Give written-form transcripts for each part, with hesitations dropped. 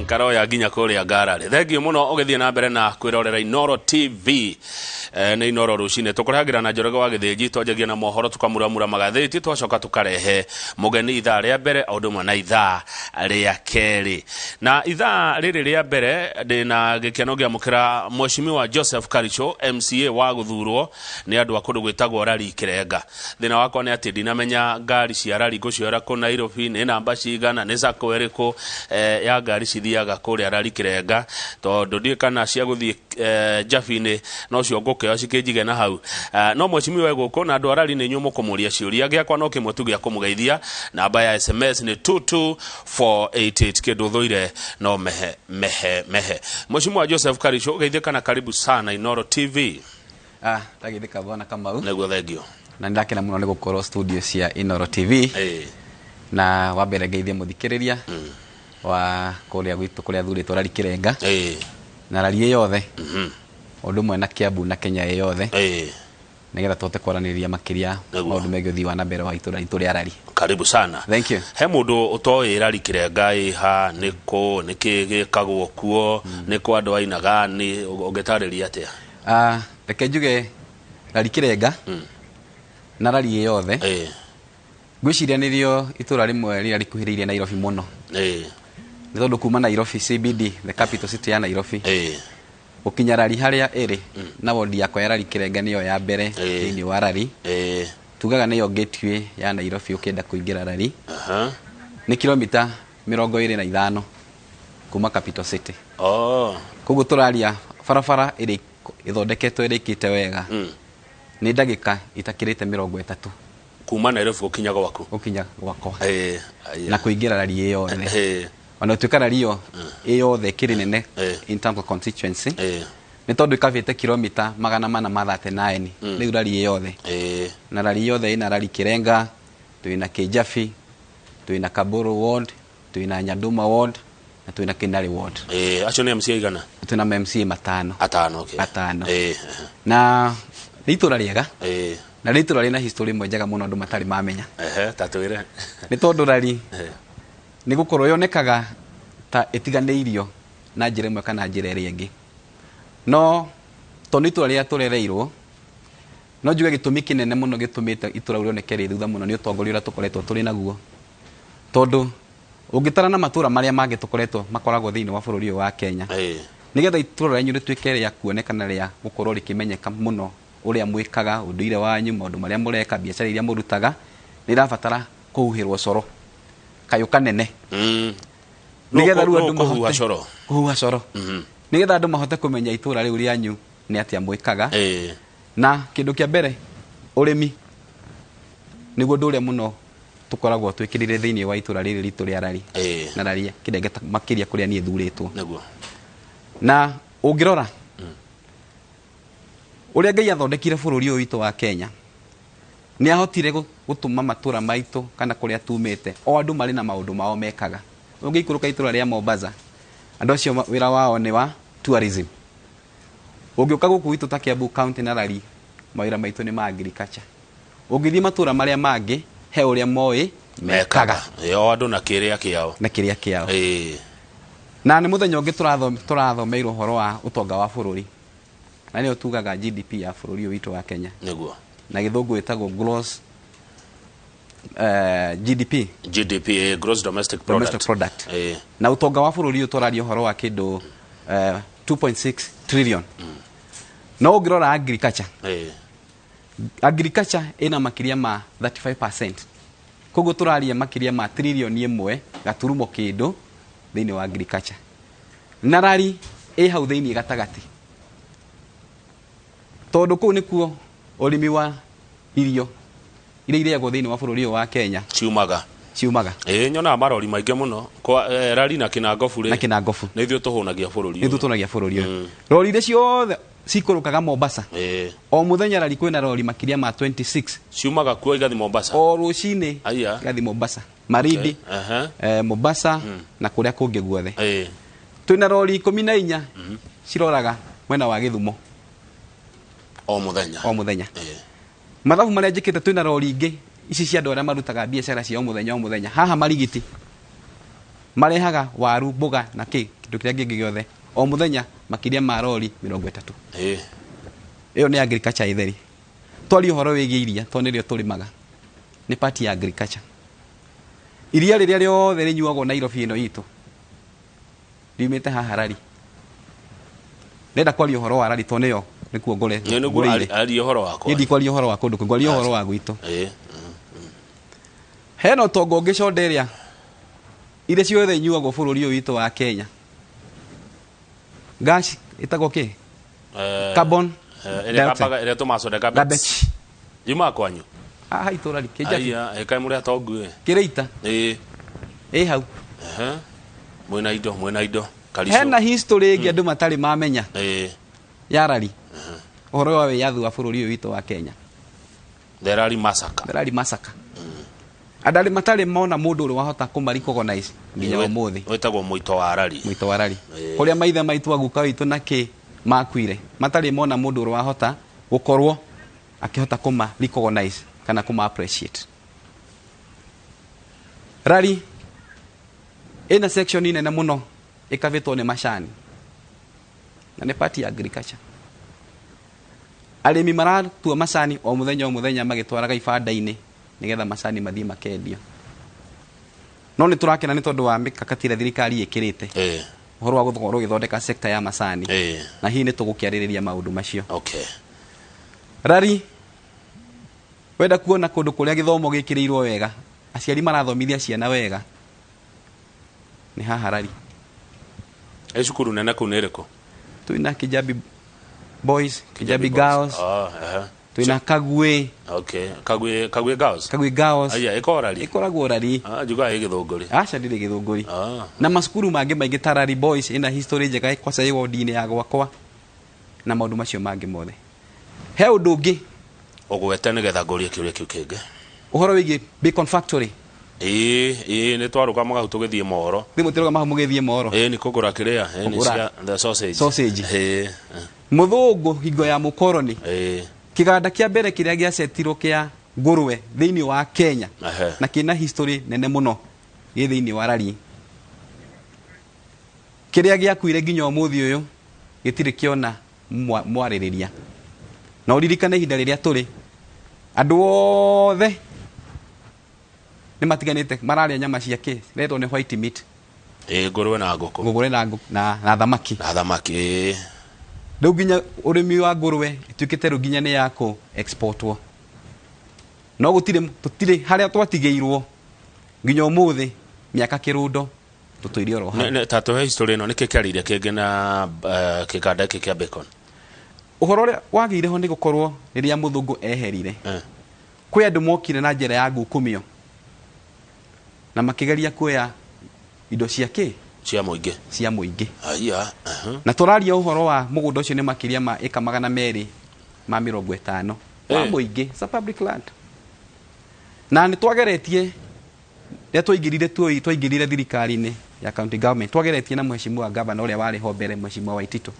Karoya nginya kũrĩa ngararĩ. Thengiũ mũno ũgĩthiĩ na mbere na kwĩrorera Inoro TV. Nĩ Inoro rũcinĩ tũkũrehagĩra na Njoroge wa Gĩthĩnji, twanjagia na mohoro tũkamuramura magathĩti, twacoka tũkarehe mũgeni ithaa rĩa mbere o ũndũ ũmwe na ithaa rĩa kerĩ. Na ithaa rĩrĩ rĩa mbere ndĩna gĩkeno ngĩamũkĩra Mheshimiwa Joseph Karicho, MCA wa gũthurwo nĩ andũ a kũndũ gwĩtagwo Rari Kĩrenga. Thĩna wakwa nĩ atĩ ndinamenya ngari cia Rari ngũcioera kũ Nairobi, nĩ namba cigana, nĩ sacco ĩrĩkũ ya ngari cithiaga kũrĩa Rari Kĩrenga, tondũ ndiũĩ kana cia gũthiĩ Njabi-inĩ nocio ngũkĩoya cikĩnjige na hau. No mheshimiwa e gũkũ na andũ a Rari nĩ inyuĩ mũkũmũria ciũria. Gĩakwa no kĩmwe tu gĩa kũmũgeithia, namba ya SMS nĩ 22488 kĩndũ thũire no mehe mehe mehe. Mheshimiwa Joseph Karicho, geithĩka na karibu sana Inoro TV. Ah, ndagĩthĩka bwana Kamau. Nĩguo, thengio. Na nĩndakena mũno nĩ gũkorwo studio cia Inoro TV. Na wa mbere ngeithie mũthikĩrĩria wa kũrĩa gwitũ kũrĩa thurĩtwo Rari Kĩrenga na Rari ĩ yothe, ũndũ ũmwe na Kiambu na Kenya ĩ yothe, nĩgetha tũhote kwaranĩria makĩria maũndũ megiĩ ũthii wa na mbere wa itũra ritũ rĩa Rari. Karibu sana. Thank you. He mũndũ ũtoĩ Rari Kĩrenga ĩha, nĩ kũ, nĩ kĩ gĩkagwo kuo, nĩ kũ andũ ainaga, nĩ ũngĩtarĩria atĩa? Ah, reke njuge Rari Kĩrenga na Rari ĩ yothe, ngwĩciria nĩrĩo itũra rĩmwe rĩrĩa rĩkuhĩrĩirie Nairobi mũno, nĩ tondũ kuma Nairobi CBD, the capital city ya Nairobi, gũkinya Rari harĩa ĩrĩ na wodi yakwa ya Rari Kĩrenga nĩyo ya mbere thĩinĩ wa Rari. Tugaga nĩyo gateway ya Nairobi ũkĩenda kũingĩra Rari. Nĩ kilomita 25 kuma capital city. Koguo tũraria barabara ĩrĩ ĩthondeketwo ĩrĩkĩte wega nĩ ndagĩka itakĩrĩte 30 kuma Nairobi gũkinya gwaku. Gũkinya gwakwa Aya. Na kũingĩra Rari ĩ yothe. Ona gũtuĩka Rari ĩyo ĩ yothe ĩkĩrĩ nene in terms of constituency, nĩ tondũ ĩkabĩte kilomita 439 rĩu Rari ĩ yothe. Na Rari yothe ĩna Rari Kĩrenga, twĩna Kĩnjabi, twĩna Kaburu ward, twĩna Nyanduma ward na twĩna Kinari ward. Acio nĩ MCA igana? Twĩna ma MCA matano. Atano, okay. Atano. Na nĩ itũra rĩega na nĩ itũra rĩna history ĩmwe njega mũno andũ matarĩ mamenya. Ehe, ta twĩre. Nĩ tondũ Rari nĩ gũkorwo yonekaga ta ĩtiganĩirio na njĩra ĩmwe kana njĩra ĩrĩa ĩngĩ, no tondũ nĩ itũra rĩrĩa tũrereirwo, no njuge gĩtũmi kĩnene mũno gĩtũmĩte itũra rĩu rĩoneke rĩ thutha mũno nĩ ũtongoria ũrĩa tũkoretwo tũrĩ naguo, tondũ ũngĩtara na matũra marĩa mangĩ tũkoretwo makoragwo thĩinĩ wa bũrũri ũyũ wa Kenya, nĩgetha itũra rĩanyu rĩtuĩke rĩa kuoneka na rĩa gũkorwo rĩkĩmenyeka mũno ũrĩa mwĩkaga, ũndũire wanyu, maũndũ marĩa mũreka, biacara iria mũrutaga, nĩ ĩrabatara kũhuhĩrwo coro kayũ kanene, nĩgetha rĩu andũ kũhuha mahote coro. Kũhuha coro, nĩgetha andũ mahote kũmenya itũra rĩu rĩanyu nĩ atĩa mwĩkaga. Na kĩndũ kĩa mbere, ũrĩmi nĩguo ũndũ ũrĩa mũno tũkoragwo twĩkĩrĩire thĩinĩ wa itũra rĩrĩ ritũ rĩa Rari na Rari Kĩrenge makĩria kũrĩa niĩ thurĩtwo. Na ũngĩrora ũrĩa Ngai athondekire bũrũri ũyũ witũ wa Kenya, nĩ ahotire gũtũma matũra maitũ kana kũrĩa tumĩte o andũ marĩ na maũndũ mao mekaga. Ũngĩikũrũka itũra rĩa Mombasa, andũ acio wĩra wao nĩ wa tourism. Ũngĩũka gũkũ gwitũ ta Kiambu County na Rari, mawĩra maitũ nĩ ma agriculture. Ũngĩthiĩ matũra marĩa mangĩ, he ũrĩa moĩ mekaga. O andũ na kĩrĩa kĩao. Na kĩrĩa kĩao. Na nĩ mũthenya ũngĩ tũrathomeirwo ũhoro wa ũtonga wa bũrũri, na nĩyo tugaga GDP ya bũrũri ũyũ witũ wa Kenya. Na gĩthũngũ ĩtagwo gross GDP. GDP, gross domestic product. Domestic product. Na ũtonga wa bũrũri ũyũ tũraria ũhoro wa kĩndũ 2.6 trillion. No ũngĩrora agriculture, agriculture ĩna makĩria ma 35%. Koguo tũraria makĩria ma trillion ĩmwe gaturumo kĩndũ thĩinĩ wa agriculture. Na Rari ĩ hau thĩinĩ gatagatĩ, tondũ kũu nĩkuo ũrĩmi wa irio iria irĩagwo thĩinĩ wa bũrũri ũyũ wa Kenya ciumaga. Ciumaga. Nyonaga marori maingĩ mũno kwa Rari na Kinangobu rĩ. Na Kinangobu. Nĩ ithuĩ tũhũnagia bũrũri. Nĩ ithuĩ tũhũnagia bũrũri ũyũ. Rori iria ciothe cikũrũkaga Mombasa, o mũthenya Rari kwĩna rori makĩria ma 26. Ciumaga kuo igathi Mombasa. O rũcinĩ. Aya. Igathi Mombasa, Marindi, Mombasa na kũrĩa kũngĩ guothe. Twĩna rori 14 ciroraga mwena wa Gĩthumo. O mũthenya. O mũthenya. Mathabu marĩa njĩkĩte, twĩna rori ingĩ ici cia andũ arĩa marutaga biacara cia o mũthenya o mũthenya haha Marigiti, marehaga waru, mboga na kĩ Kĩndũ kĩrĩa kĩngĩ gĩothe o mũthenya makĩria ma rori 30. Ĩyo nĩ agriculture ĩtheri. Twarie ũhoro wĩgiĩ iria, tondũ nĩrĩo tũrĩmaga, nĩ part ya agriculture. Iria rĩrĩa rĩothe rĩnyuagwo Nairobi ĩno itũ riumĩte haha Rari. Ndĩrenda kwaria ũhoro wa Rari tondũ nĩyo nĩkuo ngoretwo Nĩ nĩguo ngũrĩire. Aria ũhoro wakwa. Niĩ ndikwaria ũhoro wa kũndũ kũngĩ, ngwaria ũhoro wa gwitũ. Hena ũtonga ũngĩ, conda ĩrĩa iria ciothe inyuagwo bũrũri ũyũ witũ wa Kenya, gas ĩtagwo kĩ? Carbon ĩrĩa dioxide. Kambaga ĩrĩa tũmaconde garbage. Garbage. Yumaga kwanyu? Haha itũra kĩnjabi. Aiya, ĩkaĩ mũrĩ atongu ĩ. Kĩrĩita. Ĩ hau. Ehe. Mwĩna indo, mwĩna indo. Karicio. Hena history ĩngĩ andũ matarĩ mamenya ya Rari, ũhoro wa wĩyathi wa bũrũri ũyũ witũ wa Kenya. The Rari Massacre. The Rari Massacre. Andũ arĩa matarĩ mona mũndũ ũrĩa wahota kũma recognize nginya ũmũthĩ. Wĩtagwo mũito wa Rari. Mũito wa Rari. Kũrĩa maithe maitũ, aguka witũ na kĩ makuire, matarĩ mona mũndũ ũrĩa wahota gũkorwo akĩhota kũma recognize kana kũma appreciate. Rari ĩna section nene mũno ĩkabĩtwo nĩ macani, na nĩ part ya agriculture. Arĩmi maratua macani o mũthenya o mũthenya, magĩtwaraga ibanda-inĩ nĩgetha macani mathiĩ makendio. No nĩ tũrakena nĩ tondũ wa mĩkakati ĩrĩa thirikari ĩkĩrĩte ũhoro wa gũkorwo ũgĩthondeka sector ya macani, na hihi nĩ tũgũkĩarĩrĩria maũndũ macio. Rari, wenda kuona kũndũ kũrĩa gĩthomo gĩkĩrĩirwo wega, aciari marathomithia ciana wega, nĩ haha Rari. Ĩ cukuru nene kũu nĩ ĩrĩkũ? Twĩna Kijabi Boys, Kijabi Girls. Ah, ehe. Twĩna Kagwe. Okay. Kagwe, Kagwe Girls. Kagwe Girls. Aya, ĩkoragwo Rari. Ĩkoragwo Rari. Ah, njugaga ĩ Gĩthũngũri. Aca, ndĩrĩ Gĩthũngũri. Na macukuru mangĩ maingĩ ta Rari Boys, ĩna history njega, kwaca ĩ wodi-inĩ ya gwakwa na maũndũ macio mangĩ mothe. He ũndũ ũngĩ. Ũgwete nĩgetha ngũrie kĩũria kĩu kĩngĩ. Ũhoro wĩgiĩ Bacon Factory. Ĩĩ, nĩ twarũgamaga hau tũgĩthiĩ mohoro. Thĩ mũtirũgama hau mũgĩthiĩ mohoro? Ĩĩ, nĩ kũgũra kĩrĩa ĩĩ, nĩ Kũgũra. cia the sausage. Sausage. Mũthũngũ hingo ya mũkoroni, kĩganda kĩa mbere kĩrĩa gĩacetirwo kĩa ngũrwe thĩinĩ wa Kenya na kĩna history nene mũno gĩ thĩinĩ wa Rari, kĩrĩa gĩakuire nginya ũmũthĩ ũyũ gĩtirĩ kĩona mwarĩrĩria. Na ũririkane ihinda rĩrĩa tũrĩ, andũ othe nĩ matiganĩte, mararĩa nyama cia kĩ retwo nĩ white meat. Ĩĩ, ngũrwe na ngũkũ. Ngũrwe na, na thamaki. Na thamaki, ĩĩ. Rĩu nginya ũrĩmi wa ngũrwe ĩtuĩkĩte rĩu nginya nĩ ya kũ exportwo, no gũtirĩ, tũtirĩ harĩa twatigĩirwo nginya ũmũthĩ, mĩaka kĩrũndo tũtũire oro hau. Ta tũhe history ĩno, nĩkĩ kĩarĩire kĩngĩ na kĩganda gĩkĩ kĩa bacon? Ũhoro ũrĩa wagĩire ho nĩ gũkorwo rĩrĩa mũthũngũ eherire, kwĩ andũ mokire na njĩra ya ngukumio na makĩgeria kuoya indo cia kĩ? Cia mũingĩ. Cia mũingĩ. Aya. Na tũraria ũhoro wa mũgũnda ũcio nĩ makĩria ma ĩka 250 wa mũingĩ. It's a public land. Na nĩ twageretie rĩrĩa twaingĩrire, twaingĩrire thirikari-inĩ ya county government, twageretie na mheshimiwa governor ũrĩa warĩ ho mbere, Mheshimiwa Waititu,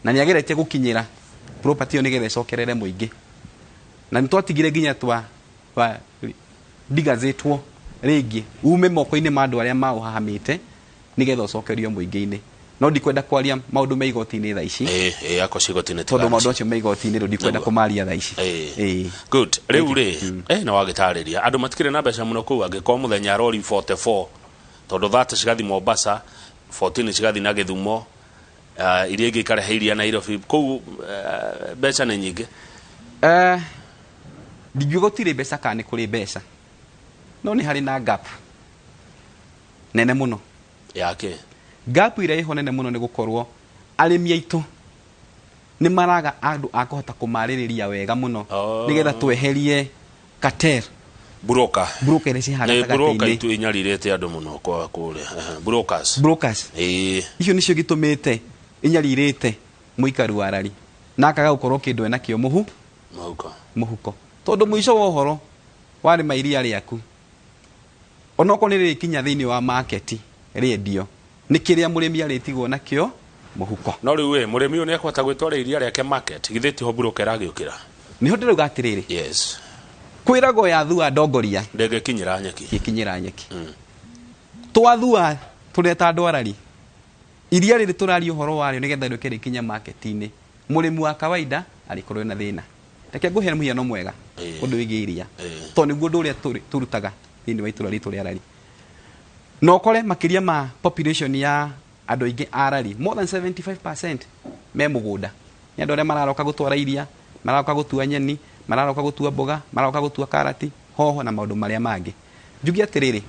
na nĩ ageretie gũkinyĩra property ĩyo nĩgetha ĩcokerere mũingĩ, na nĩ twatigire nginya twa ndigazĩtwo rĩngĩ ume moko-inĩ ma andũ arĩa maũhahamĩte nĩgetha ũcokerio mũingĩ-inĩ. No ndikwenda kwaria maũndũ me igoti-inĩ thaa ici. Ĩĩ, ako cigoti-inĩ. Tondũ maũndũ acio me igoti-inĩ rĩu ndikwenda kũmaria thaa ici. Ĩĩ. Good. Rĩu rĩ, nĩ wagĩtarĩria andũ matikĩrĩ na mbeca mũno kũu, angĩkorwo mũthenya rori 44, tondũ 30 cigathiĩ Mombasa, 14 cigathiĩ na Gĩthumo, iria ingĩ ikarehe iria Nairobi kũu, mbeca nĩ nyingĩ. Ndingiuga gũtirĩ mbeca kana nĩ kũrĩ mbeca, no nĩ harĩ na gap nene mũno. Yake? Gap ĩrĩa ĩho nene mũno nĩ gũkorwo arĩmi aitũ nĩ maraga andũ a kũhota kũmarĩrĩria wega mũno nĩgetha tweherie cartel. Broker. Broker iria ciĩ haha Nĩ broker. Gatagatĩ-inĩ. Itu inyarirĩte andũ mũno kwa kũrĩa. Brokers. Brokers. Icio nĩcio gĩtũmĩte inyarirĩte mũikari wa Rari na akaga gũkorwo kĩndũ enakĩo mũhu Mũhuko. Mũhuko, tondũ mũico wa ũhoro warĩma iria rĩaku, onokorwo nĩ rĩrĩkinya thĩinĩ wa market rĩendio, nĩ kĩrĩa mũrĩmi arĩtigwo nakĩo mũhuko. No rĩu ĩ, mũrĩmi ũyũ nĩ ekũhota gwĩtwara iria rĩake market? Githĩ tiho broker ĩragĩũkĩra? Nĩho ndĩrauga atĩrĩrĩ, kwĩragwo yathua ndongoria ndĩngĩkinyĩra nyeki. Gĩkinyĩra nyeki. Twathua tũrĩa ta andũ arari. Iria rĩrĩ tũraria ũhoro warĩo nĩgetha rĩũke rĩkinye market-inĩ, mũrĩmi wa kawaida arĩkorwo ena thĩna. Reke ngũhe mũhiano mwega ũndũ wĩgiĩ iria, tondũ nĩguo ũndũ ũrĩa tũrutaga thĩinĩ wa itũra ritũ rĩa Rari. Na ũkore makĩria ma population ya andũ aingĩ a Rari, more than 75% me mũgũnda. Nĩ andũ arĩa mararoka gũtwara iria, mararoka gũtua nyeni, mararoka gũtua mboga, mararoka gũtua karati, hoho na maũndũ marĩa mangĩ. Njuge atĩrĩrĩ,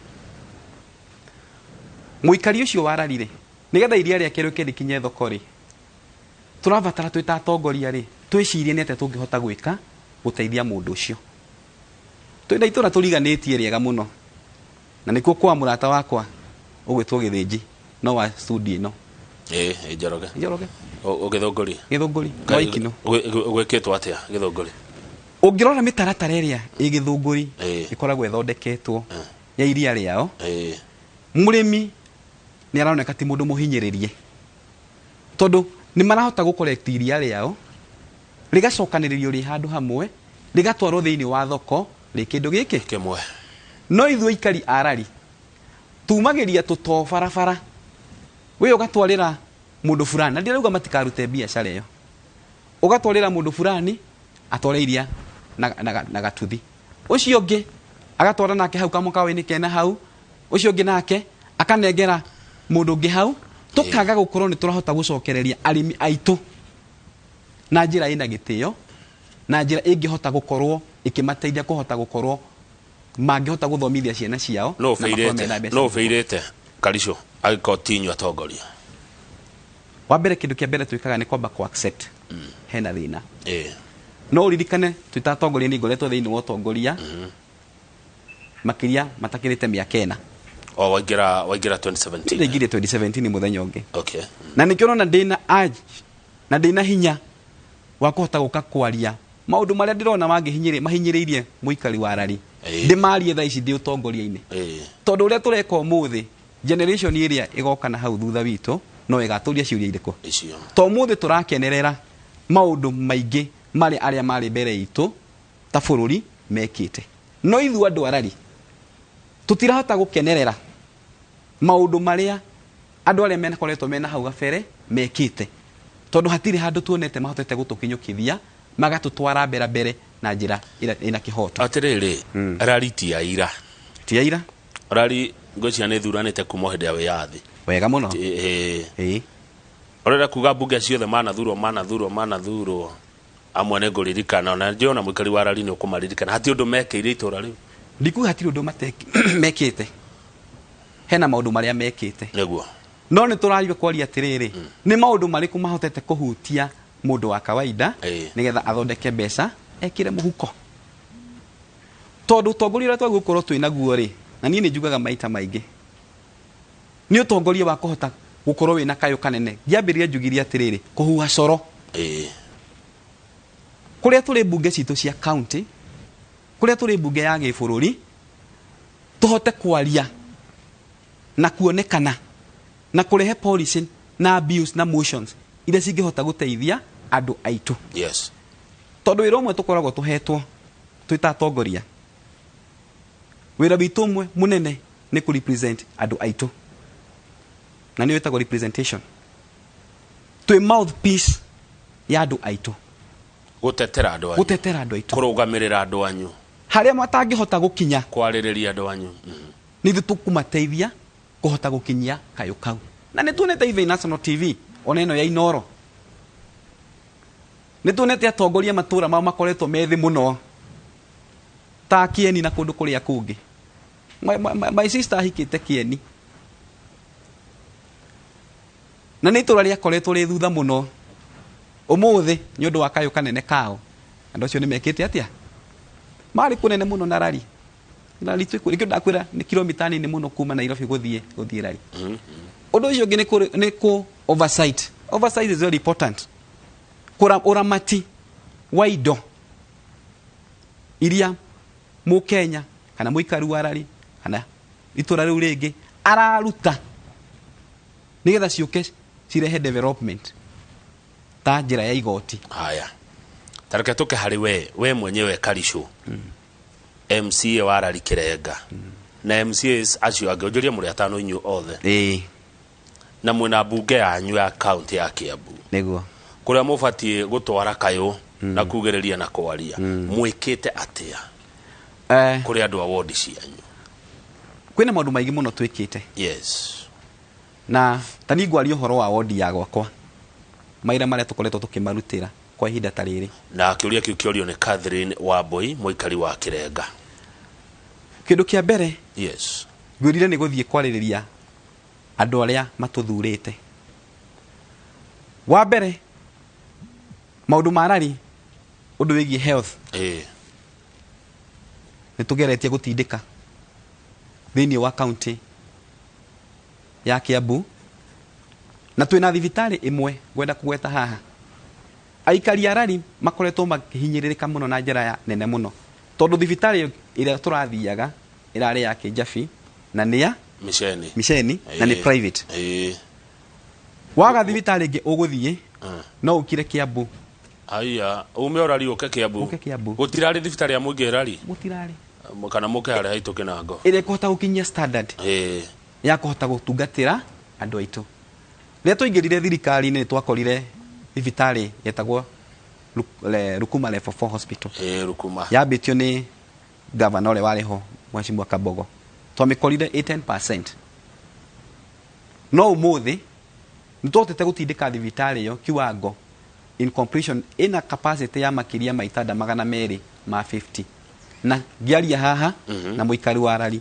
mũikari ũcio wa Rari rĩ, nĩgetha iria rĩake rĩũke rĩkinye thoko rĩ, tũrabatara twĩ ta atongoria rĩ, twĩcirie nĩ atĩa tũngĩhota gwĩka gũteithia mũndũ ũcio. Twĩna itũra tũriganĩtie rĩega mũno, na nĩkuo kwa mũrata wakwa ũgwĩtwo Gĩthĩnji, no wa studio ĩno. Ĩĩ, Njoroge. Njoroge. Gĩthũngũri. Gĩthũngũri, no ikino. Gwĩkĩtwo atĩa Gĩthũngũri? Ũngĩrora mĩtaratara ĩrĩa ĩ Gĩthũngũri ĩkoragwo ĩthondeketwo ya iria rĩao, mũrĩmi nĩ aroneka ti mũndũ mũhinyĩrĩrie, tondũ nĩ marahota gũ collect iria rĩao, rĩgacokanĩrĩrio rĩ handũ hamwe, rĩgatwarwo thĩinĩ wa thoko rĩ kĩndũ gĩkĩ kĩmwe. No ithuĩ aikari a Rari tumagĩria tũtoo barabara, we ũgatwarĩra mũndũ fulani, na ndirauga matikarute biacara ĩyo, ũgatwarĩra mũndũ fulani atware iria na gatuthi, ũcio ũngĩ agatwara nake hau kamũkawa-inĩ kena hau, ũcio ũngĩ nake akanengera mũndũ ũngĩ hau, tũkaga gũkorwo nĩ tũrahota gũcokereria arĩmi aitũ na njĩra ĩna gĩtĩo, na njĩra ĩngĩhota gũkorwo ĩkĩmateithia kũhota gũkorwo mangĩhota gũthomithia ciana ciao No na makorwo mena mbeca. No ũbĩirĩte Karicũ angĩkorwo ti inyuĩ atongoria. Wa mbere, kĩndũ kĩa mbere twĩkaga nĩ kwamba ku accept hena thĩna. No ũririkane twĩ ta atongoria, nĩ ngoretwo thĩinĩ wa ũtongoria makĩria matakĩrĩte mĩaka 4. O waingĩra 2017. Ndaingĩrire 2017 mũthenya ũngĩ. Okay. Na nĩkĩo ũrona ndĩna urge na ndĩna hinya wa kũhota gũka kwaria maũndũ marĩa ndĩrona mahinyĩrĩirie mũikari wa Rari. Ndĩmarie thaa ici ndĩ ũtongoria-inĩ. Tondũ ũrĩa tũreka ũmũthĩ, generation ĩrĩa ĩgoka na hau thutha witũ no ĩgatũria ciũria irĩkũ? Icio. To ũmũthĩ tũrakenerera maũndũ maingĩ marĩa arĩa marĩ mbere itũ ta bũrũri mekĩte. No ithuĩ andũ a Rari tũtirahota gũkenerera maũndũ marĩa andũ arĩa mekoretwo mena hau gabere mekĩte, tondũ hatirĩ handũ tuonete mahotete gũtũkinyũkithia magatũtwara mbere mbere na njĩra ĩna kĩhoto. Atĩrĩrĩ, Rari ti ya ira. Ti ya ira. Rari ngwĩciria nĩ ĩthuranĩte kuma hĩndĩ ya wĩyathi. Wega mũno. Ũrenda kuga mbunge ciothe manathurwo, manathurwo, manathurwo. Amwe nĩ ngũririkana, ona njũĩ ona mũikari wa Rari nĩ ũkũmaririkana. Hatirĩ ũndũ mekĩire itũra rĩu. Ndikuga hatirĩ ũndũ mekĩte. Hena maũndũ marĩa mekĩte. Nĩguo. No nĩ tũraria kwaria atĩrĩrĩ, nĩ maũndũ marĩkũ mahotete kũhutia mũndũ wa kawaida nĩgetha athondeke mbeca ekĩre mũhuko. Tondũ ũtongoria ũrĩa twagĩrĩirwo gũkorwo twĩ naguo rĩ, na niĩ nĩ njugaga maita maingĩ, nĩ ũtongoria wa kũhota gũkorwo wĩna kayũ kanene. Ngĩambĩrĩria njugirie atĩrĩrĩ, kũhuha coro. Kũrĩa tũrĩ mbunge citũ cia county, kũrĩa tũrĩ mbunge ya gĩbũrũri, tũhote kwaria na kuonekana na kũrehe policy na bills na motions iria cingĩhota gũteithia andũ aitũ. Tondũ wĩra ũmwe tũkoragwo tũhetwo twĩ ta atongoria, wĩra witũ ũmwe mũnene nĩ kũ represent andũ aitũ, na nĩyo ĩtagwo representation. Twĩ mouthpiece ya andũ aitũ. Gũtetera andũ anyu. Gũtetera andũ aitũ. Kũrũgamĩrĩra andũ anyu. Harĩa matangĩhota gũkinya. Kwarĩrĩria andũ anyu. Nĩ ithuĩ tũkũmateithia kũhota gũkinyia kayũ kau. Na nĩ tuonete even National TV, ona ĩno ya Inooro. Nĩ tuonete atongoria matũra mao makoretwo me thĩ mũno. Ta Kieni na kũndũ kũrĩa kũngĩ. My sister ahikĩte Kieni. Na nĩ itũra rĩakoretwo rĩ thutha mũno. Ũmũthĩ nĩ ũndũ wa kayũ kanene kao. Andũ acio nĩ mekĩte atĩa? Marĩ kũnene mũno na Rari. Rari twĩ kũ-, nĩkĩo ndakwĩra nĩ kilomita nini mũno kuma Nairobi gũthiĩ Rari. Ũndũ ũcio ũngĩ nĩ kũ oversight. Oversight is very important. Kũra ũramati wa indo iria mũkenya kana mũikari wa Rari kana itũra rĩu rĩngĩ araruta nĩgetha ciũke cirehe development ta njĩra ya igoti. Haya. Ta reke tũke harĩ we mwenyewe Karicũ. MCA wa Rari Kĩrenga. Na MCAs acio angĩ, ũnjũrie mũrĩ atano inyuĩ othe. Na mwĩna mbunge yanyu ya kaunti ya Kiambu. Nĩguo. Kũrĩa mũbatiĩ gũtwara kayũ na kugĩrĩria na kwaria. Mwĩkĩte atĩa kũrĩ andũ a wodi cianyu? Kwĩna maũndũ maingĩ mũno twĩkĩte. Yes. Na ta niĩ ngwaria ũhoro wa wodi ya gwakwa, mawĩra marĩa tũkoretwo tũkĩmarutĩra kwa ihinda ta rĩrĩ. Na kĩũria kĩu kĩorio nĩ Catherine Wambui, mũikari wa Kĩrenga. Kĩndũ kĩa mbere, Yes. ngwĩrire nĩ gũthiĩ kwarĩrĩria andũ arĩa matũthurĩte. Wa mbere, maũndũ ma rari, ũndũ wĩgiĩ health. Nĩ tũgeretie gũtindĩka thĩinĩ wa county ya Kiambu, na twĩna thibitarĩ ĩmwe ngwenda kũgweta haha. Aikari a rari makoretwo makĩhinyĩrĩrĩka mũno na njĩra ya nene mũno, tondũ thibitarĩ ĩrĩa tũrathiaga ĩrarĩ ya Kĩnjabi na nĩ ya Miceni. Miceni na nĩ private. Waga thibitarĩ ĩngĩ ũgũthiĩ, no ũkire Kiambu. Aya, ume ũrari ũke Kiambu. Ũke Kiambu. Gũtirarĩ thibitarĩ ya mũingĩ ĩrari? Gũtirarĩ. Kana mũke harĩa haitũ Kĩnango. Ĩrĩa ĩkũhota gũkinyia standard. Ya kũhota gũtungatĩra andũ aitũ. Rĩrĩa twaingĩrire thirikari-inĩ nĩ twakorire thibitarĩ yetagwo Rukuma Level 4 Hospital. Rukuma. Yambĩtio nĩ gavana ũrĩa warĩ ho, Mheshimiwa Kabogo. Twamĩkorire ĩ 10%. No ũmũthĩ nĩ twahotete gũtindĩka thibitarĩ ĩyo kiwango in completion ĩna capacity ya makĩria ma itanda magana merĩ ma 50. Na ngĩaria haha na mũikari wa rari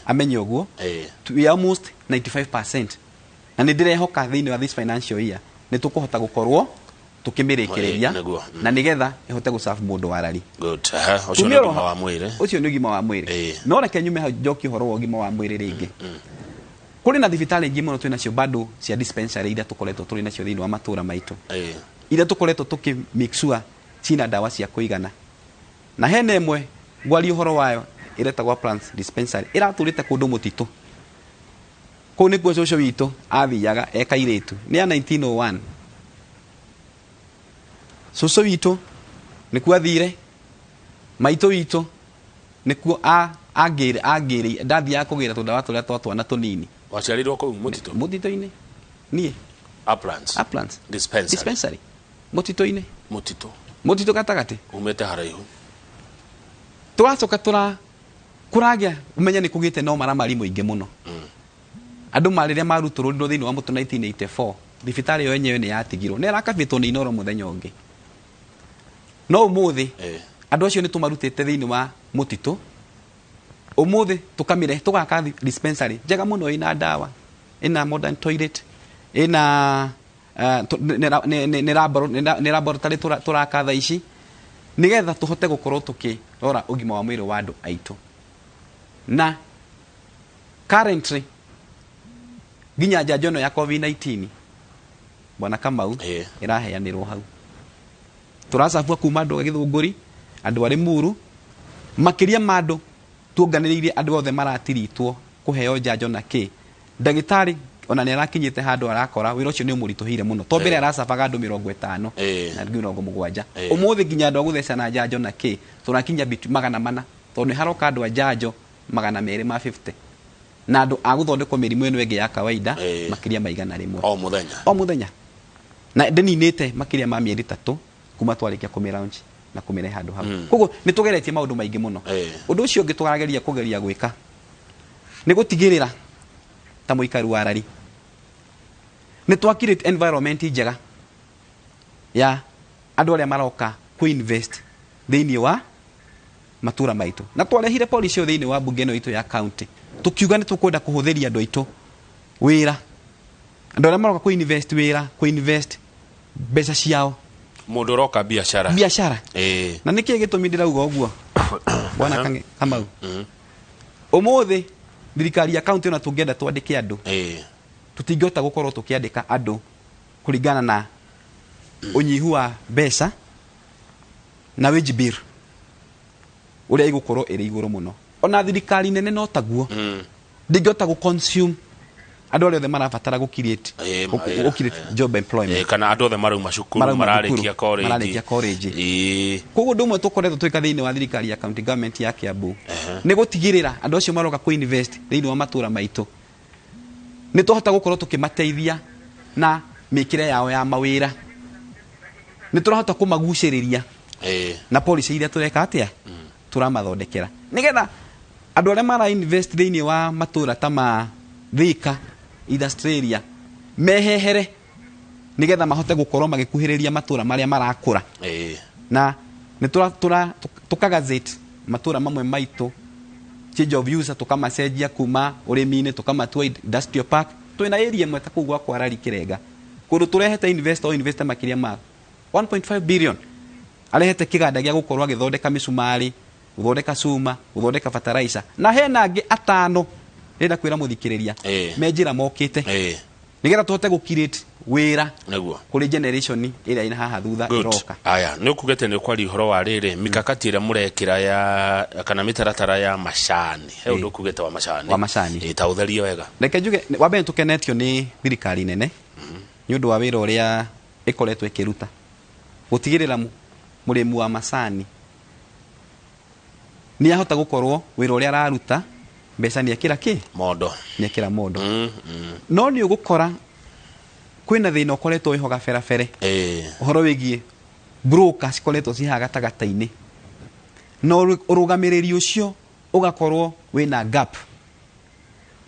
amenye ũguo, we are almost 95%. Na nĩ ndĩrehoka thĩinĩ wa this financial year nĩ tũkũhota gũkorwo tũkĩmĩrĩkĩrĩria na nĩgetha ĩhote gũserve mũndũ wa rari. Good. Ũcio nĩ ũgima wa mwĩrĩ. Ũcio nĩ ũgima wa mwĩrĩ. No reke nyume hau njokie ũhoro wa ũgima wa mwĩrĩ rĩngĩ. Kũrĩ na thibitarĩ ingĩ mũno twĩnacio bado cia dispensary iria tũkoretwo tũrĩ nacio thĩinĩ wa matũũra maitũ. Iria tũkoretwo tũkĩ make sure cina ndawa cia kũigana. Na hena ĩmwe ngwaria ũhoro wayo ĩretagwo Plants Dispensary, ĩratũrĩte kũndũ mũtitũ. Kũu nĩkuo cũcũ witũ athiaga e kairĩtu, nĩ ya 1901. Cũcũ witũ nĩkuo athire, maitũ witũ nĩkuo angĩre, angĩre, ndathiaga kũgĩra tũndawa tũrĩa twa twana tũnini. Waciarirwo kũu mũtitũ? Mũtitũ-inĩ. Niĩ. Uplands. Uplands. Dispensary. Dispensary. Mũtitũ-inĩ. Mũtitũ. Mũtitũ gatagatĩ. Umĩte haraihu. Tũracoka kũragĩa ũmenye nĩ kũgĩte no maramari mũingĩ mũno. Andũ ma rĩrĩa marutũrũrirwo thĩinĩ wa mũtũ 1984, thibitarĩ ĩyo yenyewe nĩ yatigirwo. Nĩ ĩrakabĩtwo nĩ Inooro mũthenya ũngĩ. No ũmũthĩ, andũ acio nĩ tũmarutĩte thĩinĩ wa mũtitũ. Ũmũthĩ tũkamĩrehe, tũgaka dispensary njega mũno ĩna ndawa, ĩna modern toilet, ĩna, nĩ laboratory tũraka thaa ici, nĩgetha tũhote gũkorwo tũkĩrora ũgima wa mwĩrĩ wa andũ aitũ. Na currently nginya njanjo ĩno ya COVID-19 Bwana Kamau ĩraheanĩrwo hau. Tũracabua kuma andũ a Gĩthũngũri, andũ a Limuru, makĩria ma andũ tuonganĩrĩirie andũ othe maratiritwo kũheo njanjo na kĩ. Ndagĩtarĩ ona nĩ arakinyĩte handũ arakora wĩra ũcio nĩ ũmũritũhĩire mũno. To mbere aracabaga andũ mĩrongo ĩtano na angĩ mĩrongo mũgwanja. Ũmũthĩ nginya andũ a gũthecana njanjo na kĩ, tũrakinya magana mana, tondũ nĩ haroka andũ a njanjo magana merĩ ma 50. Na andũ a gũthondekwo mĩrimũ ĩno ĩngĩ ya kawaida makĩria ma igana rĩmwe. O mũthenya. O mũthenya. Na ndĩninĩte makĩria ma mĩeri 3 kuma twarĩkia kũmĩ launch na kũmĩrehe handũ hau. Koguo nĩ tũgeretie maũndũ maingĩ mũno. Ũndũ ũcio ũngĩ tũrageria kũgeria gwĩka nĩ gũtigĩrĩra ta mũikari wa rari nĩ twa create environment njega ya andũ arĩa maroka kũ invest thĩinĩ wa matũra maitũ. Na twarehire policy ĩyo thĩinĩ wa bunge ĩno itũ ya county, tũkiuga nĩ tũkwenda kũhũthĩria andũ aitũ wĩra, andũ arĩa maroka kũ invest wĩra, kũ invest mbeca ciao. Mũndũ ũroka biacara. Biacara. Na nĩkĩĩ gĩtũmi ndĩrauga ũguo? Bwana Kamau. Ũmũthĩ thirikari ya county ona tũngĩenda twandĩke andũ, tũtingĩhota gũkorwo tũkĩandĩka andũ kũringana na ũnyihu wa mbeca na wage bill ũrĩa ĩgũkorwo ĩrĩ igũrũ mũno. Ona thirikari nene no taguo. Ndĩngĩhota gũ consume andũ arĩa othe marabatara gũ create, gũ create job employment. Kana andũ othe marauma cukuru, Marauma mararĩkia thukuru, college. mararĩkia college. Koguo ũndũ ũmwe tũkoretwo twĩka thĩinĩ wa thirikari ya county government ya Kiambu nĩ gũtigĩrĩra andũ acio maroka kũ invest thĩinĩ wa matũra maitũ. Nĩ twahota gũkorwo tũkĩmateithia na mĩkĩre yao ya mawĩra. Nĩ tũrahota kũmagucĩrĩria na policy iria tũreka atĩa, tũramathondekera, nĩgetha andũ arĩa mara invest thĩinĩ wa matũra ta ma Thika industrial area mehehere, nĩgetha mahote gũkorwo magĩkuhĩrĩria matũra marĩa marakũra. Na nĩ tũra tũra tũkagazette matũra mamwe maitũ, change of use, tũkamacenjia kuma ũrĩmi-inĩ tũkamatua industrial park. Twĩna area ĩmwe ta kũu gwakwa Rari Kĩrenga, kũndũ tũrehete investor, investor makĩria ma 1.5 billion, arehete kĩganda gĩa gũkorwo agĩthondeka mĩcumarĩ, gũthondeka cuma, gũthondeka fertilizer, na hena angĩ atano ndĩrenda kwĩra mũthikĩrĩria me njĩra mokĩte, nĩgetha tũhote gũ create wĩra kũrĩ generation ĩrĩa ĩna haha thutha ĩroka. Aya, nĩ ũkugĩte nĩ ũkwaria ũhoro wa rĩrĩ mikakati ĩrĩa mũrekĩra ya kana mĩtaratara ya macani. He ũndũ ũkugĩte wa macani. Wa macani. Ta ũtherie wega. Reke njuge, wa mbere, tũkenetio nĩ thirikari nene nĩ ũndũ wa wĩra ũrĩa ĩkoretwo ĩkĩruta gũtigĩrĩra mũrĩmi wa macani nĩ ahota gũkorwo wĩra ũrĩa araruta mbeca nĩ ekĩra kĩ mondo. Nĩ ekĩra mondo. No nĩ ũgũkora kwĩna thĩna ũkoretwo wĩho gaberabere, ũhoro wĩgiĩ broker cikoretwo ci haha gatagatĩ-inĩ, na ũrũgamĩrĩri ũcio ũgakorwo wĩna gap,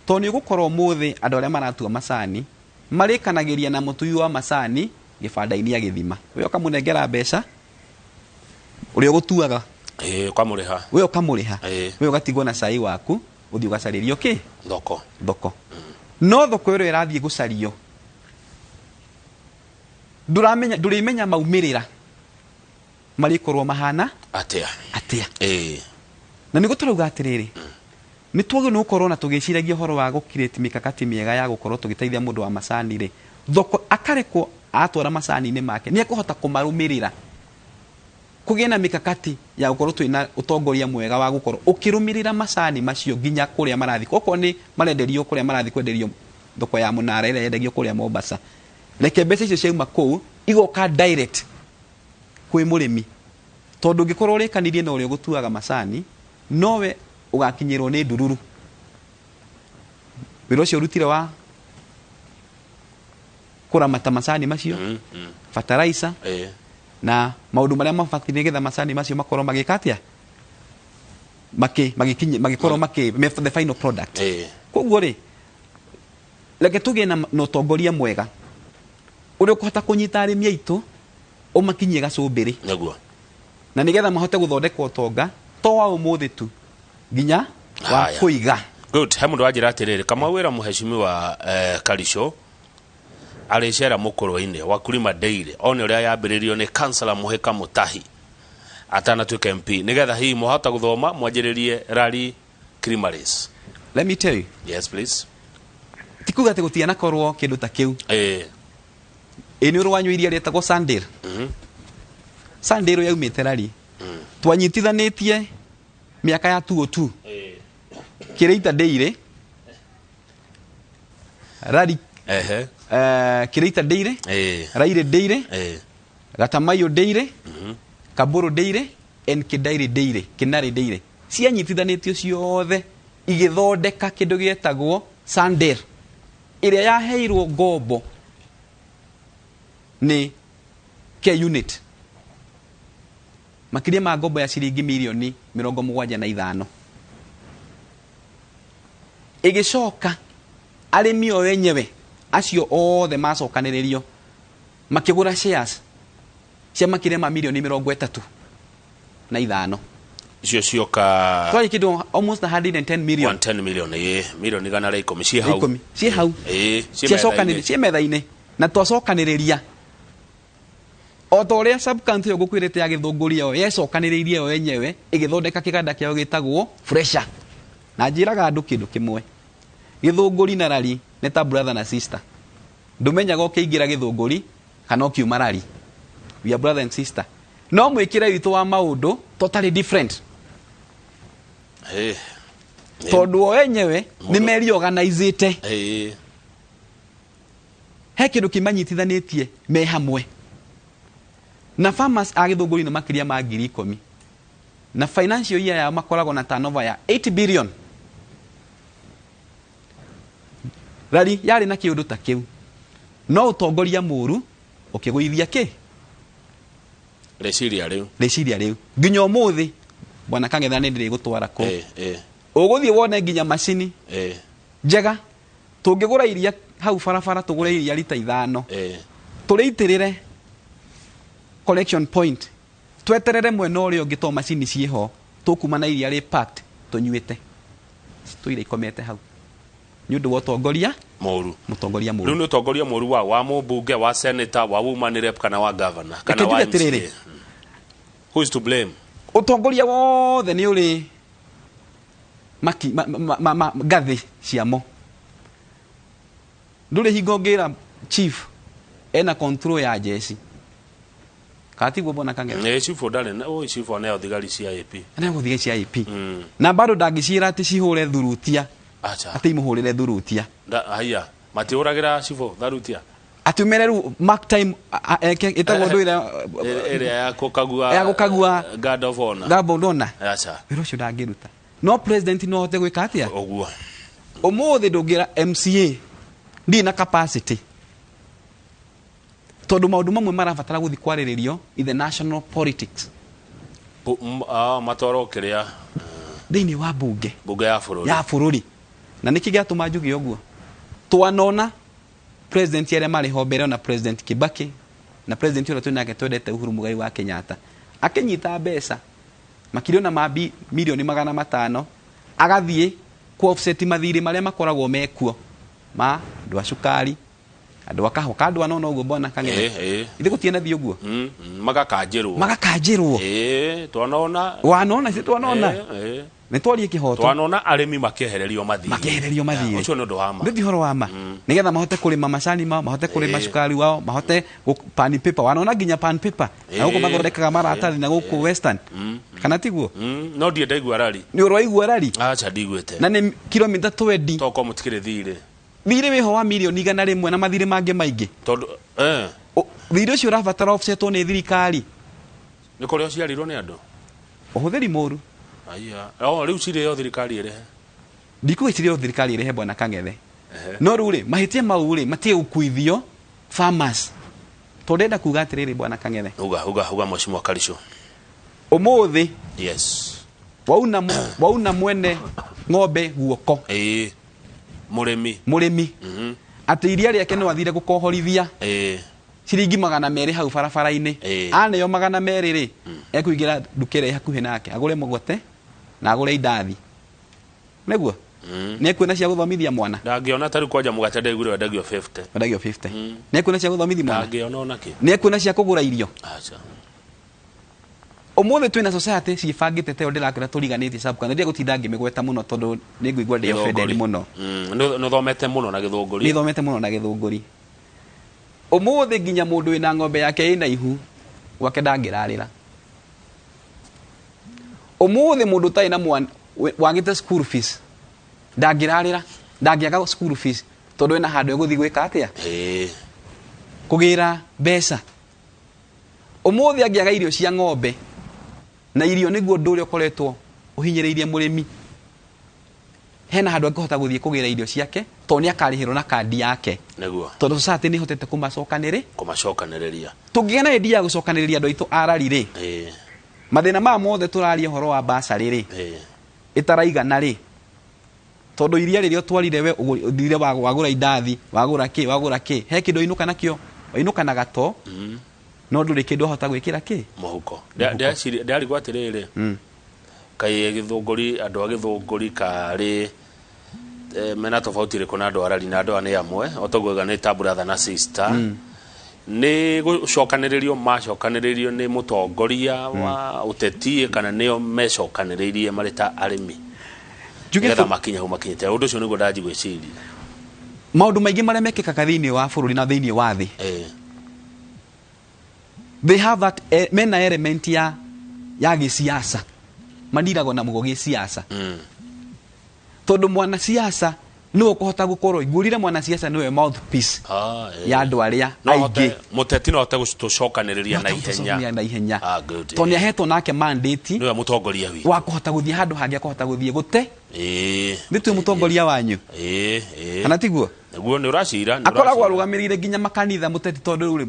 tondũ nĩ ũgũkorwo ũmũthĩ andũ arĩa maratua macani marĩkanagĩria na mũtui wa macani gĩbanda-inĩ agĩthima, we ũkamũnengera mbeca ũrĩa ũgũtuaga. Ũkamũrĩha. We ũkamũrĩha, we ũgatigwo na cai waku, ũthiĩ ũgacarĩrio kĩ? Thoko. Thoko. No thoko ĩrĩa ĩrathiĩ gũcario, ndũramenya, ndũrĩmenya maumĩrĩra marĩkorwo mahana atĩa. Atĩa. Na nĩguo tũrauga atĩrĩrĩ, nĩ twagĩrĩirwo nĩ gũkorwo na tũgĩciragia ũhoro wa gũ-create mikakati mĩega ya gũkorwo tũgĩteithia mũndũ wa macani rĩ, thoko akarekwo atwara macani-inĩ make nĩ ekũhota kũmarũmĩrĩra, kũgĩe na mikakati ya gũkorwo twĩna ũtongoria mwega wa gũkorwo ũkĩrũmĩrĩra macani macio nginya kũrĩa marathiĩ. Okorwo nĩ marenderio kũrĩa marathiĩ kwenderio, thoko ya mũnara ĩrĩa yendagio kũrĩa Mombasa, reke mbeca icio ciauma kũu igoka direct kwĩ mũrĩmi, tondũ ũngĩkorwo ũrĩkanirie na ũrĩa ũgũtuaga macani, nowe ũgakinyĩrwo nĩ ndururu wĩra ũcio ũrutire wa kũramata macani macio, fertilizer na maũndũ marĩa mabatiĩ nĩgetha macani macio makorwo magĩka atĩa, magĩkinyi magĩkorwo the final product. Koguo rĩ, reke tũgĩe na ũtongoria mwega ũrĩa ũkũhota kũnyita arĩmi aitũ ũmakinyie gacũmbĩrĩ, na nĩgetha mahote gũthondeka ũtonga to wa ũmũthĩ tu, nginya wa kũiga. Good. He mũndũ wanjĩra atĩrĩrĩ, Kamau, wĩra mũheshimiwa Karicho arĩcera mũkũrwe-inĩ Wakulima Dairy one ũrĩa yambĩrĩrio nĩ kansela Mũhĩka Mũtahi atanatuĩka MP, nĩgetha hihi mwahota gũthoma mwanjĩrĩrie Rari Creameries. Let me tell you. Yes, please. Ti kuga atĩ gũtianakorwo kĩndũ ta kĩu. Ĩ nĩ ũrĩ wanyua iria rĩtagwo Sandale? Sandale yaumĩte Rari. Twanyitithanĩtie mĩaka ya 202. Kĩrĩita Dairy, Rari, Kĩrĩita Dairy, Raire Dairy, Gatamayo Dairy, Kaburu Dairy and Kĩdairi Dairy, Kinari Dairy, cianyitithanĩtio ciothe igĩthondeka kĩndũ gĩetagwo Sandale, ĩrĩa yaheirwo ngombo nĩ K-Unit makĩria ma ngombo ya ciringi mirioni 75. Ĩgĩcoka arĩmi o enyewe acio othe macokanĩrĩrio makĩgũra shares cia makĩria ma mirioni 35. Icio cioka twarĩ kĩndũ almost 110 million. 110 million, mirioni 110 ciĩ hau. 10 ciĩ hau. Ciĩ ciacokanĩrĩ metha-inĩ. Ciĩ metha-inĩ, na twacokanĩrĩria o ta ũrĩa sub county ĩyo ngũkwĩrĩte ya Gĩthũngũri ĩyo yecokanĩrĩirie yo yenyewe ĩgĩthondeka kĩganda kĩao gĩtagwo Fresha. Na njĩraga andũ kĩndũ kĩmwe, Gĩthũngũri na Rari nĩ ta brother na sister. Ndũmenyaga ũkĩingĩra Gĩthũngũri kana ũkiuma Rari. We are brother and sister, no mwĩkĩre witũ wa maũndũ totally different, tondũ o enyewe nĩ meriorganizĩte. He kĩndũ kĩmanyitithanĩtie me hamwe, na farmers a Gĩthũngũri nĩ makĩria ma 10,000, na financial year yao makoragwo na turnover ya 8 billion. Rari yarĩ na kĩũndũ ta kĩu, no ũtongoria mũru ũkĩgũithia kĩ Rĩciria rĩu. Rĩciria rĩu nginya ũmũthĩ, bwana Kang'etha, nĩ ndĩrĩgũtwara kũ ũgũthiĩ wone nginya macini njega. Tũngĩgũra iria hau barabara, tũgũre iria rita 5, tũrĩitĩrĩre collection point, tweterere mwena ũrĩa ũngĩ, to macini ciĩho, tũkuma na iria rĩ packed tũnyuĩte, tũire ikomete hau nĩ ũndũ wa ũtongoria Mũru. Mũtongoria mũru. Rĩu nĩ ũtongoria mũru wa mũmbunge, wa senator, wa woman rep, kana wa governor, kana Reke wa njuge atĩrĩrĩ. MCA? Who is to blame? Ũtongoria wothe nĩ ũrĩ maki, ma, ma, ma, ma, ngathĩ ciamo. Ndũrĩ hingo ũngĩra chief ena control ya jeci, kana tiguo, bwana Kang'ethe? Nĩ chief ndarĩ na ũ chief aneo thigari cia AP. Ena gũthiĩ cia AP na bado ndangĩciĩra atĩ cihũre thurutia. Acha. Atĩ imũhũrĩre thurutia. Haya, matiũragĩra chief tharutia. Atĩ ũmere rĩu mark time eke ĩtagwo ndũire. Ĩrĩa ya kũkagua. Ya gũkagua. Guard of honor. Gabondona. Acha. Wĩra ũcio ndangĩruta, no president no ahote gwĩka atĩa? Ũguo. Ũmũthĩ ndũngĩra MCA ndirĩ na capacity, tondũ maũndũ mamwe marabatara gũthiĩ kwarĩrĩrio in the national politics. Matwarwo kĩrĩa? Thĩinĩ wa bunge. Bunge ya bũrũri. Ya bũrũri. Na nĩkĩ gĩatũma njuge ũguo? Twanona president arĩa marĩ ho mbere, ona President Kibaki na president ũrĩa twĩ nake twendete, Uhuru Muigai wa Kenyatta, akĩnyita mbeca makĩria ona ma mirioni 500, agathiĩ ku offset mathirĩ marĩa makoragwo mekuo ma andũ a cukari, andũ a kahũa, ka andũ anona ũguo, bwana Kang'ethe. Ithe gũtirĩ na thiĩ ũguo. Magakanjĩrwo. Magakanjĩrwo. Twanona. Wanona ci twanona. Nĩ twarie kĩhoto. Twanona arĩmi makĩehererio mathirĩ. Makĩehererio mathirĩ. Ũcio nĩ ũndũ wa ma. Nĩ ti ũhoro wa ma, nĩgetha mahote kũrĩma macani mao, mahote kũrĩma cukari wao, mahote pan paper. Wanona nginya pan paper na gũkũ mathondekaga maratathi na gũkũ western, kana tiguo? No ndirĩ ndaigua rari. Nĩ ũraigua rari? Acha, ndiguĩte. Na nĩ kilomita 20. Tokorwo mũtikĩrĩ thirĩ. Thirĩ wĩho wa mirioni 100 na mathirĩ mangĩ maingĩ. Tondũ Thirĩ ũcio ũrabatara offsetwo nĩ thirikari. Nĩ kũrĩa ũciarirwo nĩ andũ. Ũhũthĩri mũru. Aya, o rĩu cirĩ yo thirikari ĩrĩhe? Ndikuga cirĩ yo thirikari ĩrĩhe, bwana Kang'ethe, no rĩu rĩ, mahĩtia mau rĩ, matige gũkuithio farmers, tondũ ndĩrenda kuga atĩrĩrĩ, bwana Kang'ethe. Uga, uga, uga, mheshimiwa Karisho. Ũmũthĩ wauna mwene ng'ombe guoko, Mũrĩmi. Mũrĩmi, atĩ iria rĩake no athire gũkohorithia ciringi 200 hau barabara-inĩ, aneo 200 rĩ, ekũingĩra nduka ĩrĩa ĩ hakuhĩ nake, agũre mũgate na agũre indathi, nĩguo nĩ ekuona cia gũthomithia mwana. Ndangĩona. Ta rĩu kwanja mũgate ndaiguire wendagio 50. Wendagio 50. Nĩ ekuona cia gũthomithia mwana? Ndangĩona ona kĩ. Nĩ ekuona cia kũgũra irio? Acha. Ũmũthĩ twĩna society ciĩbangĩte teo ndĩrakwĩra tũriganĩtie sub-county. Ndirĩ gũtinda ngĩmĩgweta mũno tondũ nĩ ngũigua ndĩ offended mũno. Nĩ ũthomete mũno na gĩthũngũri. Nĩ thomete mũno na gĩthũngũri. Ũmũthĩ nginya mũndũ wĩna ng'ombe yake ĩna ihu gwake ndangĩrarĩra. Ũmũthĩ mũndũ ũtarĩ na mwana wagĩte school fees ndangĩrarĩra, ndangĩaga school fees, tondũ ena handũ egũthiĩ gwĩka atĩa? Kũgĩra mbeca. Ũmũthĩ angĩaga irio cia ng'ombe, na irio nĩguo ũndũ ũrĩa ũkoretwo ũhinyĩrĩirie mũrĩmi, hena handũ angĩhota gũthiĩ kũgĩra irio ciake, tondũ nĩ akarĩhĩrwo na kandi yake. Tondũ society nĩ ĩhotete kũmacokanĩrĩ Kũmacokanĩrĩria. Tũngĩgĩa na idea ya gũcokanĩrĩria andũ aitũ arari rĩ, mathĩna maya mothe tũraria ũhoro wa basarĩ rĩ, ĩtaraigana rĩ, tondũ iria rĩrĩa ũtwarire we ũthire wagũra indathi, wagũra kĩ, wagũra kĩ, he kĩndũ wainũka nakĩo, wainũka na gato, no ndũrĩ kĩndũ wahota gwĩkĩra kĩ. Mũhuko. Ndĩraciria, ndĩrarigwo atĩrĩrĩ, kaĩ gĩthũngũri, andũ a gĩthũngũri karĩ mena tofauti ĩrĩkũ na andũ arari? Na andũ aya nĩ amwe o toguo nĩ ta brother na sister. Nĩ gũcokanĩrĩrio macokanĩrĩrio nĩ mũtongoria wa ũteti, kana nĩo mecokanĩrĩirie marĩ ta arĩmi Njuge nĩgetha makinye hau makinyĩte? Ũndũ ũcio nĩguo ndanji gwĩciria. Maũndũ maingĩ marĩa mekĩkaga thĩinĩ wa bũrũri na thĩinĩ wa thĩ, they have that mena element ya gĩsiasa, mandiragwo na mũgo gĩsiasa, tondũ mwanasiasa Nĩwe ũkũhota gũkorwo ngũrire mwanasiasa nĩwe mouthpiece ya andũ arĩa aingĩ. Mũteti no ahote gũtũcokanĩrĩria na ihenya. Na ihenya. Ah, good. Tondũ nĩ ahetwo nake mandate Nĩwe mũtongoria witũ. Wa kũhota gũthiĩ handũ hangĩ, akũhota gũthiĩ gũte. Nĩ twĩ mũtongoria wanyu. Ĩĩ, ĩĩ. Kana tiguo? Nĩguo, nĩ ũracira, nĩ Akoragwo ũracira. Arũgamĩrĩire nginya makanitha mũteti, tondũ rĩu rĩ,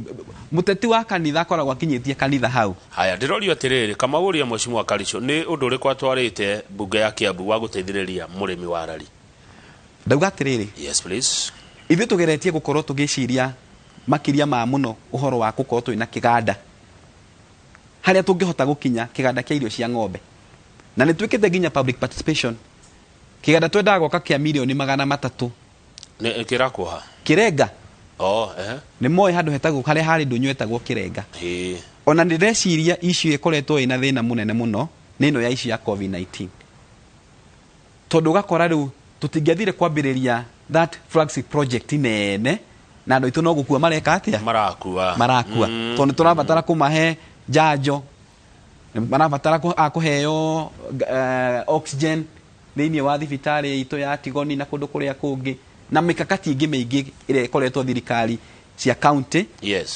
mũteti wa kanitha akoragwo akinyĩtie kanitha hau. Haya, ndĩrorio atĩrĩrĩ, Kamau, ũria Mheshimiwa Karicho nĩ ũndũ ũrĩkũ atwarĩte mbunge ya Kiambu wa gũteithĩrĩria mũrĩmi wa rari? Ndauga atĩrĩrĩ, Yes, please. Ithuĩ tũgeretie gũkorwo tũgĩciria makĩria ma mũno ũhoro wa gũkorwo twĩna kĩganda harĩa tũngĩhota gũkinya kĩganda kĩa irio cia ng'ombe, na nĩ twĩkĩte nginya public participation. Kĩganda twendaga gwaka kĩa mirioni 300. Nĩ kĩrakuoha? Kĩrenga. Oh, eh. Nĩ moĩ handũ hetagwo harĩa harĩ ndũnyũ etagwo Kĩrenga. Ona ndĩreciria issue ĩkoretwo ĩna thĩna mũnene mũno nĩ ĩno ya issue ya COVID-19, tondũ ũgakora rĩu tũtingĩathire kwambĩrĩria that flagship project nene na andũ aitũ no gũkua mareka atĩa? Marakua. Marakua. Tondũ nĩ tũrabatara kũmahe njanjo, marabatara kũheo oxygen thĩinĩ wa thibitarĩ itũ ya Tigoni na kũndũ kũrĩa kũngĩ, na mĩkakati ĩngĩ mĩingĩ ĩrĩa ĩkoretwo thirikari cia county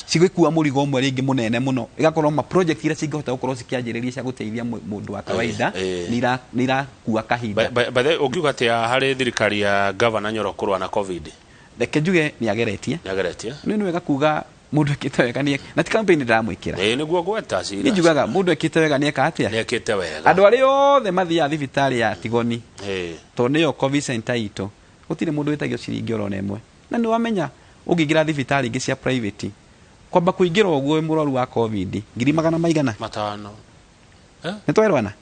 cigĩkua mũrigo ũmwe rĩngĩ mũnene mũno, ĩgakorwo ma project iria cingĩhota gũkorwo cikĩanjĩrĩria cia gũteithia mũndũ wa kawaida nĩ irakua kahinda. By the way, ũngiuga atĩa harĩ thirikari ya Gavana Nyoro kũrũa na COVID? Reke njuge nĩ ageretie. Nĩ ageretie. Nĩ wega kuga mũndũ ekĩte wega nĩ, na ti campaign ndĩramwĩkĩra. Ĩĩ, nĩguo gweta cira. Niĩ njugaga mũndũ ekĩte wega nĩ eka atĩa? Nĩ ekĩte wega. Andũ arĩa othe mathiaga thibitarĩ ya Tigoni, tondũ nĩyo COVID center itũ, gũtirĩ mũndũ wĩtagio ciringi oro na ĩmwe. Na nĩ wamenya ũngĩingĩra thibitarĩ ingĩ cia private, kwamba kũingĩra ũguo wĩ mũrwaru wa COVID, ngiri magana maigana? 500. Eh? Nĩ twerwana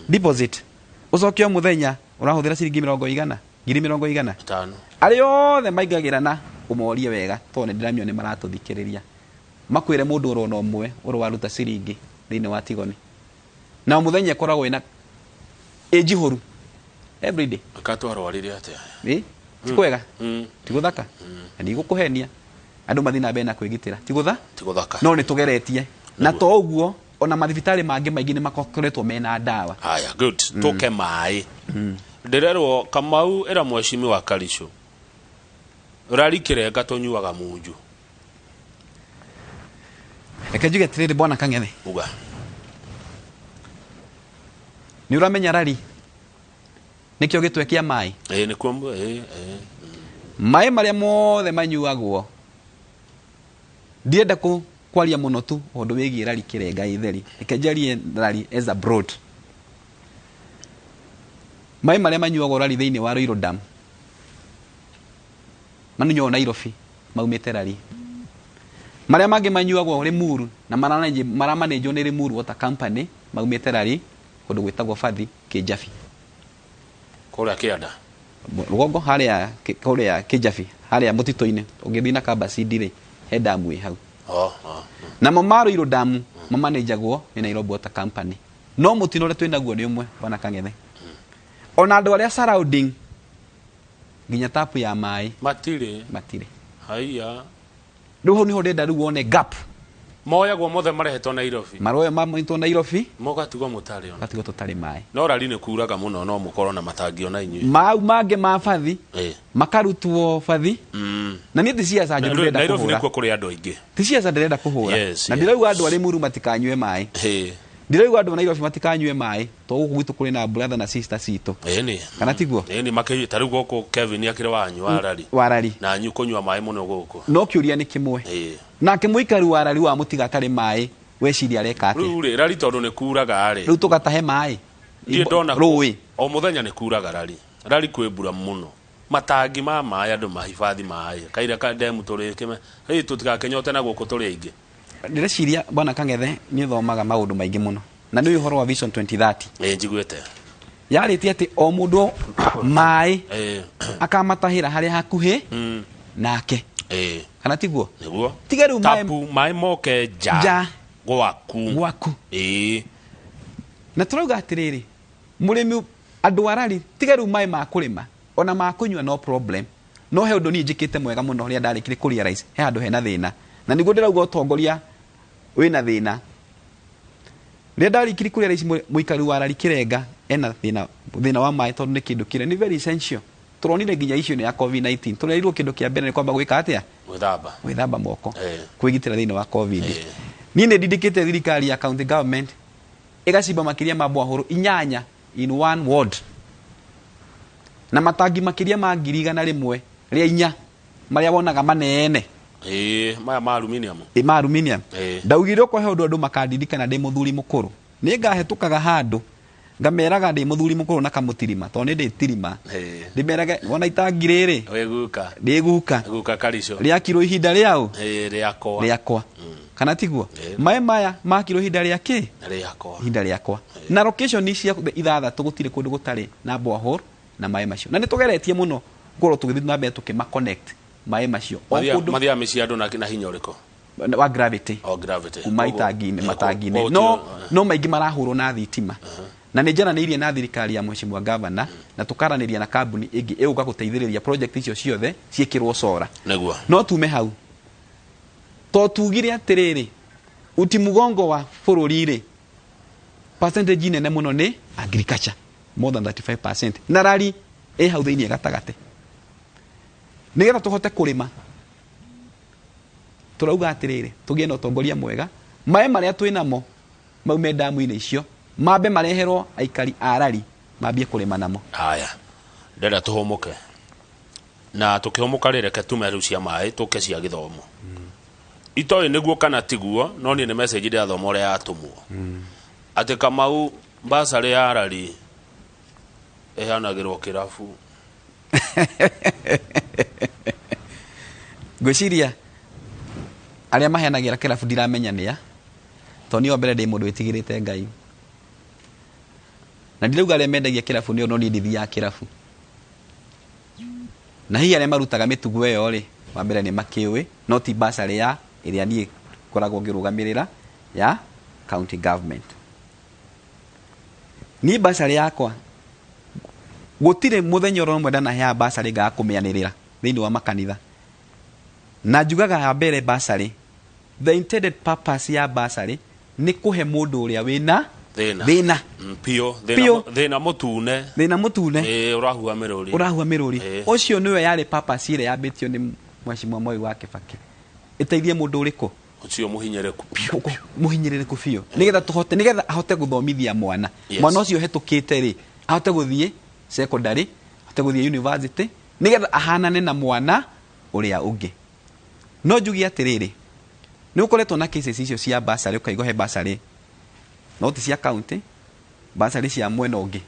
deposit, ũcoke o mũthenya ũrahũthĩra ciringi mĩrongo igana, ngiri mĩrongo igana. 5. Arĩa othe maingagĩra na ũmorie wega, tondũ nĩ ndĩramenya nĩ maratũthikĩrĩria, makwĩre mũndũ oro ũmwe ũrĩ waruta ciringi thĩinĩ wa Tigoni, na o mũthenya ĩkoragwo ĩna ĩnjihũru everyday. Akatwarwarire atĩa? Ĩ ti kwega, ti gũthaka, na ndigũkũhenia, andũ mathiĩ na mbere na kwĩgitĩra, ti gũtha Ti gũthaka. No nĩ tũgeretie, na to ũguo, ona mathibitarĩ mangĩ maingĩ nĩ makoretwo mena ndawa. Haya, good. Tũke maĩ. Ndĩrerwo Kamau, ĩra Mheshimiwa Karicho rari Kĩrenga tũnyuaga munju. Reke njuge atĩrĩrĩ, bwana Kang'ethe. Uga. Nĩ ũramenya rari nĩkĩo gĩtwe kĩa maĩ? Ĩĩ, nĩkuo, ĩĩ, ĩĩ. Maĩ marĩa mothe manyuagwo, ndienda kwaria mũno tu ũndũ wĩgiĩ rari Kĩrenga itheri, reke njarie rari as a broad. Maĩ marĩa manyuagwo rari thĩinĩ wa Ruiru Dam, manyuagwo Nairobi maumĩte rari. Marĩa mangĩ manyuagwo Limuru na maramanĩnjwo nĩ Limuru Water Company maumĩte rari, kũndũ gwĩtagwo Bathi Kĩnjabi. Kũrĩa kĩanda? Rũgongo harĩa, kũrĩa Kĩnjabi, harĩa mũtitũ-inĩ ũngĩthiĩ na Kambacindi rĩ, he damu ĩ hau. Oh. Namo ma Ruiru Dam mamanĩnjagwo nĩ Nairobi Water Company. No mũtino ũrĩa twĩnaguo nĩ ũmwe, bwana Kang'ethe, ona andũ arĩa surrounding nginya tapu ya maĩ Matirĩ. Matirĩ. Haiya. Rĩu hau nĩho ndĩrenda rĩu wone gap. Moyagwo mothe marehetwo Nairobi. Maroyo maitwo Nairobi. Mũgatigwo mũtarĩ ona. Gatigwo tũtarĩ maĩ. No rari nĩ kuraga mũno, no mũkorwo na matangi ona inyuĩ. Mau mangĩ ma bathi makarutwo bathi. Na niĩ ti ciaca njũru ndĩrenda Nairobi kũhũra. Nĩkuo kũrĩ andũ aingĩ. Ti ciaca ndĩrenda kũhũra. Na ndĩrauga andũ a Limuru matikanyue maĩ. Ndĩrauga andũ a Nairobi matikanyue maĩ, tondũ gũkũ gwitũ kũrĩ na brother na sister citũ. Ĩni. Kana tiguo? Ĩni, makĩ ta rĩu gũkũ Kevin akĩrĩ wanyu wa rari. Wa rari. Na anyu kũnyua maĩ mũno gũkũ. No kĩũria nĩ kĩmwe. Nake mũikari wa rari wa mũtiga atarĩ maĩ, weciria areka atĩa? Rĩu rĩ, rari tondũ nĩ kuraga rĩ. Rĩu tũgatahe maĩ. Ndirĩ ndona Rũĩ. O mũthenya nĩ kuraga rari. Rari kwĩ mbura mũno. Matangi ma maĩ, andũ mahibathi maĩ. Kaira ka demu tũrĩkĩme. Rĩu tũtigakĩnyote na gũkũ tũrĩ aingĩ. Ndĩreciria bwana Kang'ethe nĩ ũthomaga maũndũ maingĩ mũno, na nĩ ũhoro wa Vision 2030. Ĩĩ, njiguĩte. Yarĩtie atĩ o mũndũ maĩ akamatahĩra harĩa hakuhĩ nake. Kana tiguo? Nĩguo. Tiga rĩu maĩ Tapu maĩ moke nja. Nja. Gwaku. Gwaku. Na tũrauga atĩrĩrĩ, mũrĩmi, andũ a rari, tiga rĩu maĩ ma kũrĩma, ona ma kũnyua no problem. No he ũndũ niĩ njĩkĩte mwega mũno rĩrĩa ndarĩkire kũ realize he handũ hena thĩna, na nĩguo ndĩrauga ũtongoria wĩna thĩna. Rĩrĩa ndarĩkire kũ realize mũikari wa rari Kĩrenga ena thĩna, thĩna wa maĩ, tondũ nĩ kĩndũ kĩrĩa nĩ very essential. Tũronire nginya issue ĩno ya COVID-19, tũrerirwo kĩndũ kĩa mbere nĩ kwamba gwĩka atĩa? Gwĩthamba. Gwĩthamba moko, kwĩgitĩra thĩinĩ wa COVID. Niĩ nĩ ndindĩkĩte thirikari ya county government ĩgacimba makĩria ma bwahũrũ 8 in one ward, na matangi makĩria ma 104,000 marĩa wonaga manene. Ĩĩ, maya ma aluminium. Ĩ, ma aluminium. Ndaugire okorwo he ũndũ andũ makandirikana ndĩ mũthuri mũkũrũ, nĩ ngahĩtũkaga handũ ngameraga ndĩ mũthuri mũkũrũ na kamũtirima, tondũ nĩ ndĩtirima. Ndĩmerage wona itangi rĩrĩ, Wĩ guka. Ndĩ guka. Guka Karico. Rĩakirwo ihinda rĩaũ? Ĩĩ, rĩakwa. Rĩakwa. Kana tiguo? Maĩ maya makirwo ihinda rĩa kĩ? Rĩakwa. Ihinda rĩakwa. Na location cia 6 gũtirĩ kũndũ gũtarĩ na borehole na maĩ macio. Na nĩ tũgeretie mũno gũkorwo tũgĩthiĩ na mbere tũkĩma connect maĩ macio. O kũndũ Mathiaga mĩciĩ andũ na hinya ũrĩkũ? Wa gravity. O gravity. Kuma itangi-inĩ, matangi-inĩ. No, no maingĩ marahũrwo na thitima. Na nĩ njaranĩirie na thirikari ya Mheshimiwa Governor, na tũkaranĩria na kambuni ĩngĩ ĩgũka gũteithĩrĩria project icio ciothe ciĩkĩrwo solar. No tume hau. To tugire atĩrĩrĩ, uti mũgongo wa bũrũri rĩ, percentage nene mũno nĩ agriculture, more than 35%. Na rari ĩ hau thĩinĩ gatagatĩ. Nĩgetha tũhote kũrĩma, tũrauga atĩrĩrĩ, tũgĩe na ũtongoria mwega, maĩ marĩa twĩ namo maume ndamu-inĩ icio, mambe mareherwo aikari a rari mambie kũrĩma namo. Haya, ndĩrenda tũhũmũke. Na tũkĩhũmũka rĩ, reke tume rĩu cia maĩ tũke cia gĩthomo. Itoĩ nĩguo kana tiguo, no niĩ nĩ message ndĩrathoma ũrĩa yatũmwo. Atĩ Kamau bursary ya rari ĩheanagĩrwo kĩrabu. Ngwĩciria arĩa maheanagĩra kĩrabu ndiramenya nĩa, tondũ niĩ wa mbere ndĩ mũndũ wĩtigĩrĩte Ngai. Na ndirauga arĩa mendagia kĩrabu nĩo, no niĩ ndithiaga kĩrabu. Na hihi arĩa marutaga mĩtugo ĩyo rĩ, wa mbere nĩ makĩũĩ, no ti bursary ya ĩrĩa niĩ ngoragwo ngĩrũgamĩrĩra ya county government. Niĩ bursary yakwa gũtirĩ mũthenya ũrĩa ũmwe ndanaheaga bursary ngaga kũmĩanĩrĩra thĩinĩ wa makanitha. Na njugaga ya mbere bursary, the intended purpose ya bursary nĩ kũhe mũndũ ũrĩa wĩna Thĩna. thĩna. Piũ, thĩna Piũ. thĩna mũtune. Thĩna mũtune. Ĩĩ, ũrahua mĩrũri. Ũrahua mĩrũri. Ũcio nĩwe yarĩ purpose ĩrĩa yambĩtio nĩ Mheshimiwa Moi wa Kibaki. Ĩteithie mũndũ ũrĩkũ? Ũcio mũhinyĩrĩrĩku piũ. Mũhinyĩrĩrĩku biũ. Nĩgetha tũhote, nĩgetha ahote gũthomithia mwana. Mwana ũcio ũhetũkĩte rĩ, ahote gũthiĩ secondary, ahote gũthiĩ university, nĩgetha ahanane na mwana ũrĩa ũngĩ. No njuge atĩrĩrĩ, nĩ ũkoretwo na cases icio cia bursary, ũkaigua he bursary, no ti cia county, bursary cia mwena ũngĩ.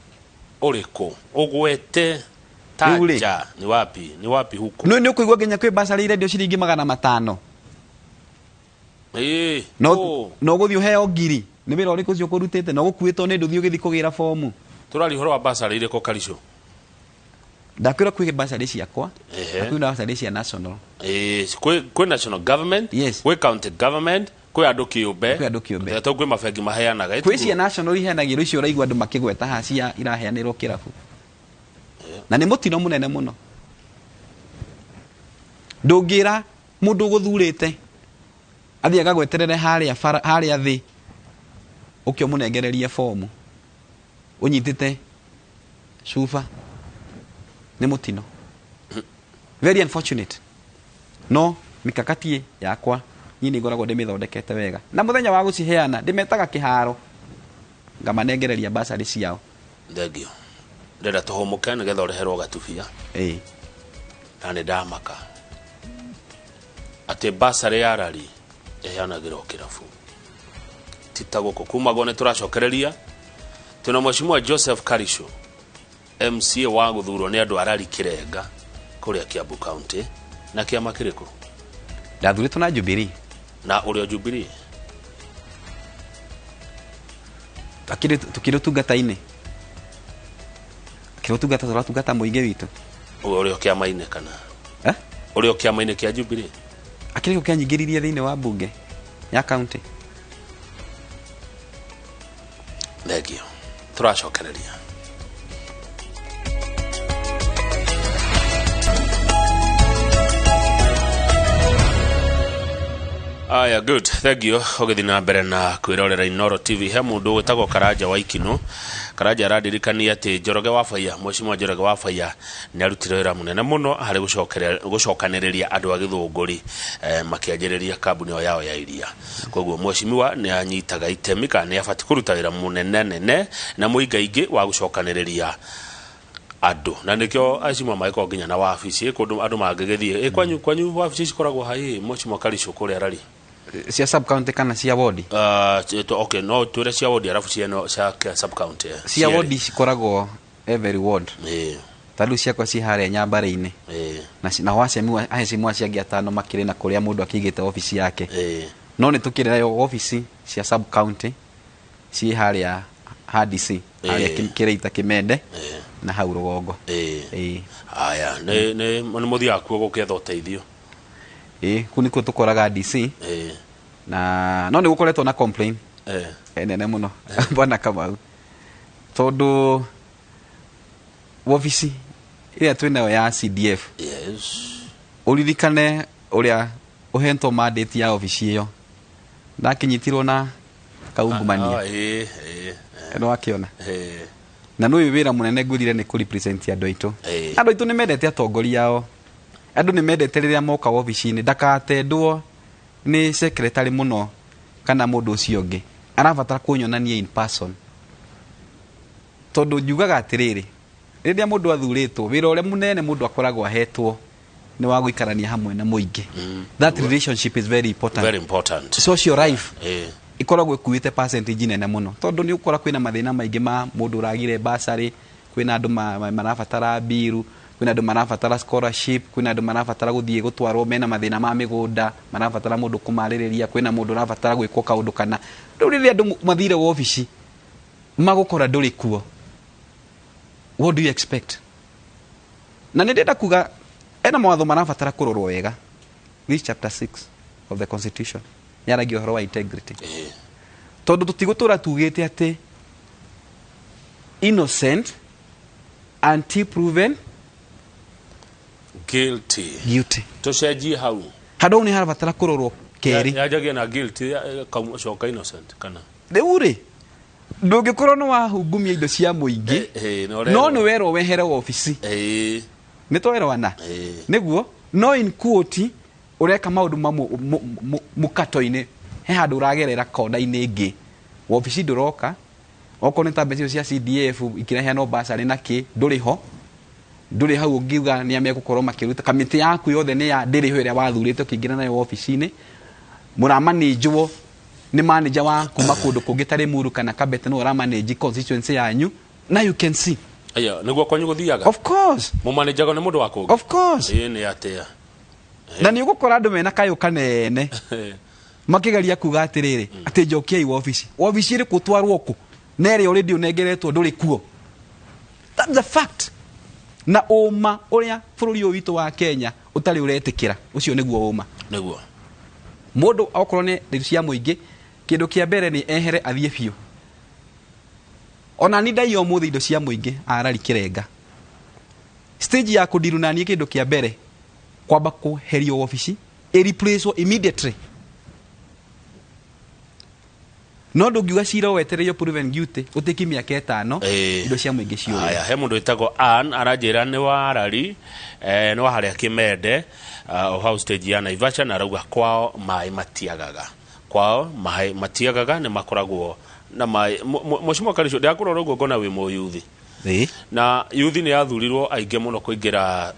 Ũrĩkũ? Ũgwete Rĩu rĩ, tanja, ni wapi? Ni wapi huko? Nĩ ũkũigua nginya kwĩ bursary irendio ciringi magana matano. Ĩĩ, No, no ũgũthiĩ ũheo ngiri. Nĩ wĩra ũrĩkũ ũcio ũkũrutĩte? Na ũgũkuĩtwo nĩ nduthi ũgĩthiĩ kũgĩra bomu. Tũraria ũhoro wa bursary irĩkũ, Karico? Ndakwĩra kwĩ bursary ciakwa, na kwĩ bursary cia national. Ĩĩ, kwĩ national government, Yes. kwĩ county government, kwĩ andũ kĩũmbe. Kwĩ andũ kĩũmbe. Tondũ kwĩ mabengi maheanaga. Kwĩ cia national iheanagĩrwo icio ũraigua andũ makĩgweta haha cia iraheanĩrwo kĩrabu. Na nĩ mũtino mũnene mũno. Ndũngĩra mũndũ ũgũthurĩte athiĩ agagweterere harĩa bara, harĩa thĩ, ũke ũmũnengererie bomu ũnyitĩte cuba. Nĩ mũtino. Very unfortunate. No mikakati yakwa niĩ nĩ ngoragwo ndĩmĩthondekete wega. Na mũthenya wa gũciheana ndĩmetaga kĩharo ngamanengereria bursary ciao. Thengiũ. Ndĩrenda tũhũmũke nĩgetha ũreherwo gatubia. Na nĩ ndamaka atĩ bursary ya rari ĩheanagĩrwo kĩrabu. Ti ta gũkũ kumagwo nĩ tũracokereria. Twĩna Mheshimiwa Joseph Karico, MCA wa gũthurwo nĩ andũ a Rari Kĩrenga kũrĩa Kiambu County. Na kĩama kĩrĩkũ? Ndathurĩtwo na Jubilee. Na ũrĩa Jubilee? Akĩrĩ tukĩrĩ ũtungata-inĩ. Akĩrĩ ũtungata tũratungata mũingĩ witũ. Ũrĩa kĩama-inĩ kana? Ũrĩa kĩama-inĩ kĩa Jubilee? Akĩrĩ kĩo kĩanyingĩririe thĩinĩ wa mbunge ya county. Thengiũ. Tũracokereria. Aya, good. Thank you. Ũgĩthiĩ na mbere na kwĩrorera Inooro TV. He mũndũ wĩtagwo Karanja wa Ikino. Karanja aradirikania atĩ Njoroge wa Baiya, Mheshimiwa Njoroge wa Baiya nĩ arutire wĩra mũnene mũno harĩ gũcokanĩrĩria andũ a Gĩthũngũri makĩanjĩrĩria kambuni ĩyo yao ya iria. Koguo Mheshimiwa nĩ anyitaga itemi kana nĩ abatiĩ kũruta wĩra mũnene nene na mũingaingĩ wa gũcokanĩrĩria andũ, na nĩkĩo aheshimiwa magĩkorwo nginya na wabici kũndũ andũ mangĩgĩthiĩ. Kwanyu wabici cikoragwo ha Mheshimiwa Karicũ kũrĩa Rari? Cia sub county kana cia ward? Okay, no twĩre cia ward arabu cia cia sub county. Cia ward cikoragwo every ward. Ta rĩu ciakwa ci harĩa Nyambarĩ-inĩ. Na naho aheshimiwa acio angĩ atano makĩrĩ na kũrĩa mũndũ akĩigĩte obici yake. No nĩ tũkĩrĩ nayo obici cia sub county ci harĩa HDC, harĩa Kĩrĩita Kĩmende na hau rũgongo. Haya, nĩ mũthiaga kuo gũkĩetha ũteithio? Kũu nĩkuo tũkoraga DC. Na no nĩ gũkoretwo na complaint nene mũno Bwana Kamau, tondũ wabici ĩrĩa twĩnayo ya CDF, ũririkane ũrĩa ũhetwo mandate ya obici ĩyo ndakĩnyitirwo na kaungumania. Nĩ wakĩona? Na nĩ wĩra mũnene ngwĩrire nĩ kũ represent andũ aitũ. Andũ aitũ nĩ mendete atongoria ao. Andũ nĩ mendete rĩrĩa moka wabici-inĩ ndakatendwo nĩ secretary mũno kana mũndũ ũcio ũngĩ. Arabatara kũnyonania in person. Tondũ njugaga atĩrĩrĩ, rĩrĩa mũndũ athurĩtwo, wĩra ũrĩa mũnene mũndũ akoragwo ahetwo nĩ wa gũikarania hamwe na mũingĩ. That relationship is very important. Very important. Social life ikoragwo ĩkuĩte percentage nene mũno, tondũ nĩ ũkora kwĩna mathĩna maingĩ ma mũndũ ũragire bursary, kwĩna andũ marabatara biru, kwĩna andũ marabatara scholarship, kwĩna andũ marabatara gũthiĩ gũtwarwo mena mathĩna ma mĩgũnda, marabatara mũndũ kũmarĩrĩria, kwĩna mũndũ ũrabatara gwĩkwo kaũndũ kana. Rĩu rĩrĩa andũ mathire wabici magũkora ndũrĩ kuo, what do you expect? Na nĩ ndĩrenda kuga ena mawatho marabatara kũrorwo wega. This chapter 6 of the constitution yaragia ũhoro wa integrity. Tondũ tũtigũtũra tugĩte atĩ innocent until proven guilty. Guilty. Tũcenjie hau. Handũ hau nĩ harabatara kũrorwo kerĩ. Yanjagia na guilty, coka innocent kana? Rĩu rĩ, ndũngĩkorwo nĩ wahungumia indo cia mũingĩ, no nĩ werwo wehere wabici. Nĩ twerwana? Nĩguo, no in quote ũreka maũndũ mũkato-inĩ, he handũ ũragerera kona-inĩ ĩngĩ. Wabici ndũroka, okorwo nĩ ta mbeca icio cia CDF ikĩreheanwo bursary na kĩ, ndũrĩ ho. Ndũrĩ hau ũngiuga nĩ megũkorwo makĩruta. Kamĩtĩ yaku yothe nĩ ya ndĩrĩ ho ĩrĩa wathurĩte ũkĩingĩra nayo wabici-inĩ. Mũramanĩnjwo nĩ manager wa kuma kũndũ kũngĩ ta Limuru kana Kabete, nĩwe ũramanage constituency yanyu. Now you can see. Aya, nĩguo kwanyu gũthiaga? Of course. Mũmanĩnjagwo nĩ mũndũ wa kũngĩ? Of course. Nĩ atĩa? Na nĩ ũgũkora andũ mena kayũ kanene makĩgeria kuga atĩrĩrĩ, atĩ njokiai wabici. Wabici ĩrĩkũ ũtwarwo kũ? Na ĩrĩa already ũnengeretwo ndũrĩ kuo. That's the fact. Na ũma ũrĩa bũrũri ũyũ witũ wa Kenya ũtarĩ ũretĩkĩra, ũcio nĩguo ũma. Nĩguo. Mũndũ okorwo nĩ indo cia mũingĩ, kĩndũ kĩa mbere nĩ ehere athiĩ biũ. Ona ni ndaiya ũmũthĩ indo cia mũingĩ arari kĩrenga. Stage ya kũndiru na niĩ kĩndũ kĩa mbere kwamba kũherio wabici, ĩ replace immediately. No ndũngiuga cira wetereire proven guilty ũtĩki mĩaka ĩtano, indo cia mũingĩ ciũrĩre. Haya, he mũndũ wĩtagwo Ann aranjĩra nĩ wa Arari, nĩ wa harĩa Kĩmende, o hau stage ya Naivasha, na arauga kwao maĩ matiagaga. Kwao maĩ matiagaga, nĩ makoragwo na maĩ. Mheshimiwa Karicũ, ndakũrora ũguo ngona wĩ mũyuthi. Na yuthi nĩ yathurirwo aingĩ mũno kũingĩra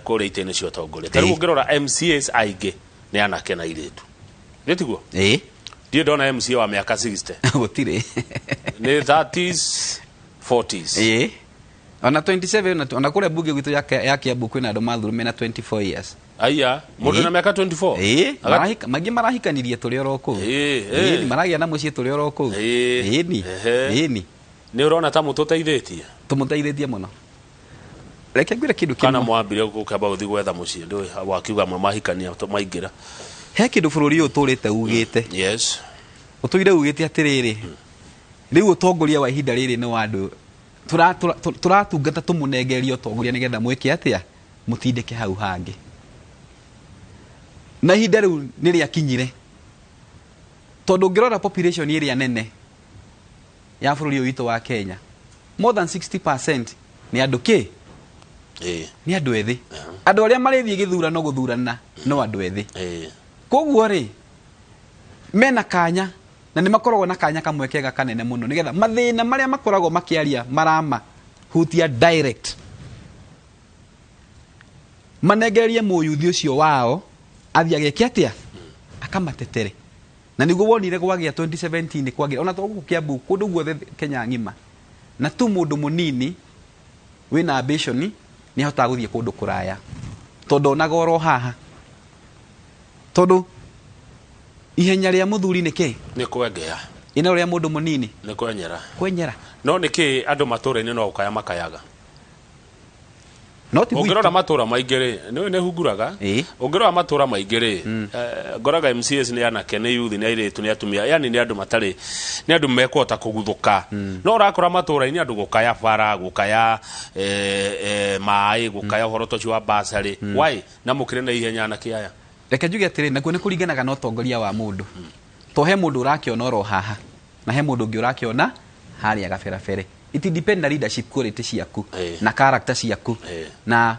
kũrĩa itĩ-inĩ cia ũtongoria. Ta rĩu ũngĩrora MCAs aingĩ nĩ anake na airĩtu. Nĩ tiguo? Ndiĩ ndona MCA wa mĩaka 60. Gũtirĩ. Nĩ 30s, 40s. Ona 27, ona kũrĩa bunge gwitũ ya Kiambu kwĩna andũ mathurwo mena 24 years. Aya, mũndũ na mĩaka 24? Maingĩ marahikanirie tũrĩ oro kũu. Maragĩa na mũciĩ tũrĩ oro kũu. Ĩni. Nĩ ũrona ta mũtũteithĩtie? Tũmũteithĩtie mũno. Reke ngwĩre kĩndũ Kana kĩmwe. mwambire gũkamba gũthiĩ gwetha mũciĩ, ndũĩ wakiuga mwe mahikania maingĩra. He kĩndũ bũrũri ũyũ ũtũrĩte ugĩte. Ũtũire ugĩte atĩrĩrĩ, rĩu ũtongoria wa ihinda rĩrĩ nĩ wa andũ. Tũratungata tũmũnengerie ũtongoria nĩgetha mwĩke atĩa? Mũtindĩke hau hangĩ. Na ihinda rĩu nĩ rĩakinyire. Tondũ ũngĩrora population ĩrĩa nene ya bũrũri ũyũ witũ wa Kenya, More than 60% nĩ andũ kĩ? Nĩ andũ ethĩ. Andũ arĩa marĩthiĩ gĩthurano gũthurana no andũ ethĩ. Koguo rĩ, mena kanya na nĩ makoragwo na kanya kamwe kega kanene mũno nĩgetha mathĩna marĩa makoragwo makĩaria marama hutia direct, manengererie mũyuthi ũcio wao athiĩ ageke atĩa, akamatetere. Na nĩguo wonire gwagĩa 2017 kwagĩa ona to gũkũ Kiambu, kũndũ guothe Kenya ng'ima, na tu mũndũ mũnini wĩna ambition nĩ ahotaga gũthiĩ kũndũ kũraya tondũ onaga oro haha, tondũ ihenya rĩa mũthuri nĩ kĩ? Nĩ kwengea. Ina rĩa mũndũ mũnini? Nĩ kwenyera. Kwenyera. No nĩ kĩ andũ matũra-inĩ no gũkaya makayaga? No ti Ũngĩrora matũra maingĩ rĩ, nĩ nĩ hunguraga. Ũngĩrora matũra maingĩ rĩ, ngoraga MCAs nĩ anake, nĩ youth, nĩ airĩtu, nĩ atumia, yani nĩ andũ matarĩ, nĩ andũ mekũhota kũguthũka. No ũrakora matũra-inĩ andũ gũkaya bara, gũkaya maĩ, gũkaya ũhoro ta ũcio wa bursary. Why? Na mũkĩrĩ na ihenya anake aya. Reke njuge atĩrĩ, nakuo nĩ kũringanaga na ũtongoria wa mũndũ. To he mũndũ ũrakĩona oro haha na he mũndũ ũngĩ ũrakĩona harĩa gaberabere. It depend na leadership quality ciaku na character ciaku na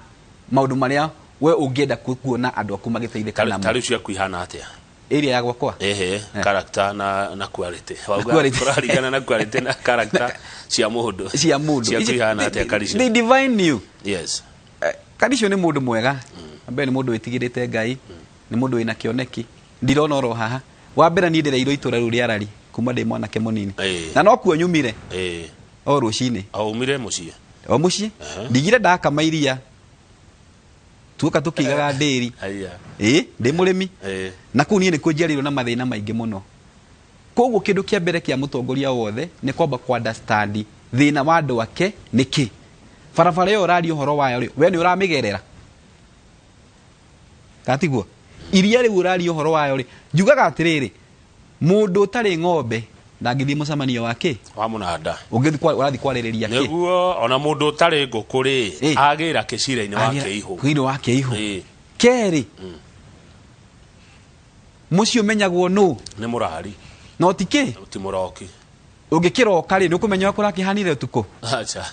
maũndũ marĩa we ũngĩenda kuona andũ aku magĩteithĩka namo. Tarĩu ciaku ihana atĩa? Area ya gwakwa? Ehe, character na quality. Na quality. Kũraringana na quality na character cia mũndũ. Cia mũndũ. Ciaku ihana atĩa, Karicũ? They define you. Yes. Karicũ nĩ mũndũ mwega. Mbere nĩ mũndũ wĩtigĩrĩte Ngai, nĩ mũndũ wĩna kĩoneki. Ndirona oro haha. Wa mbere niĩ ndĩreirwo itũra rĩu rĩa Rari kuma ndĩ mwanake mũnini. Na no kuo nyumire. O rũcinĩ. O umire mũciĩ? O mũciĩ. Ndigire ndakama iria. Tuoka tũkĩigaga ndĩri. Ndĩ mũrĩmi. Na kũu niĩ nĩkuo njiarĩirwo na mathĩna maingĩ mũno. Koguo kĩndũ kĩa mbere kĩa mũtongoria wothe nĩ kwamba kũ understand thĩna wa andũ ake nĩ kĩ. Barabara ĩyo ũraria ũhoro wayo rĩ, we nĩ ũramĩgerera? Kana tiguo? Iria rĩu ũraria ũhoro wayo rĩ, njugaga atĩrĩrĩ, mũndũ ũtarĩ ng'ombe ndangĩthiĩ mũcemanio wa kĩ? Wa mũnanda. Ũngĩthiĩ ũrathiĩ kwarĩrĩria kĩ? Nĩguo, ona mũndũ ũtarĩ ngũkũ rĩ, agĩra kĩcira-inĩ wa Agĩra kĩihũ. Kĩihũ wa kĩihũ. Kerĩ, mũciĩ ũmenyagwo nũ? Nĩ mũrari. No ti kĩ? Ti mũroki. Ũngĩkĩroka rĩ, nĩ ũkũmenya ũrĩa kũrakĩhanire ũtukũ? Acha.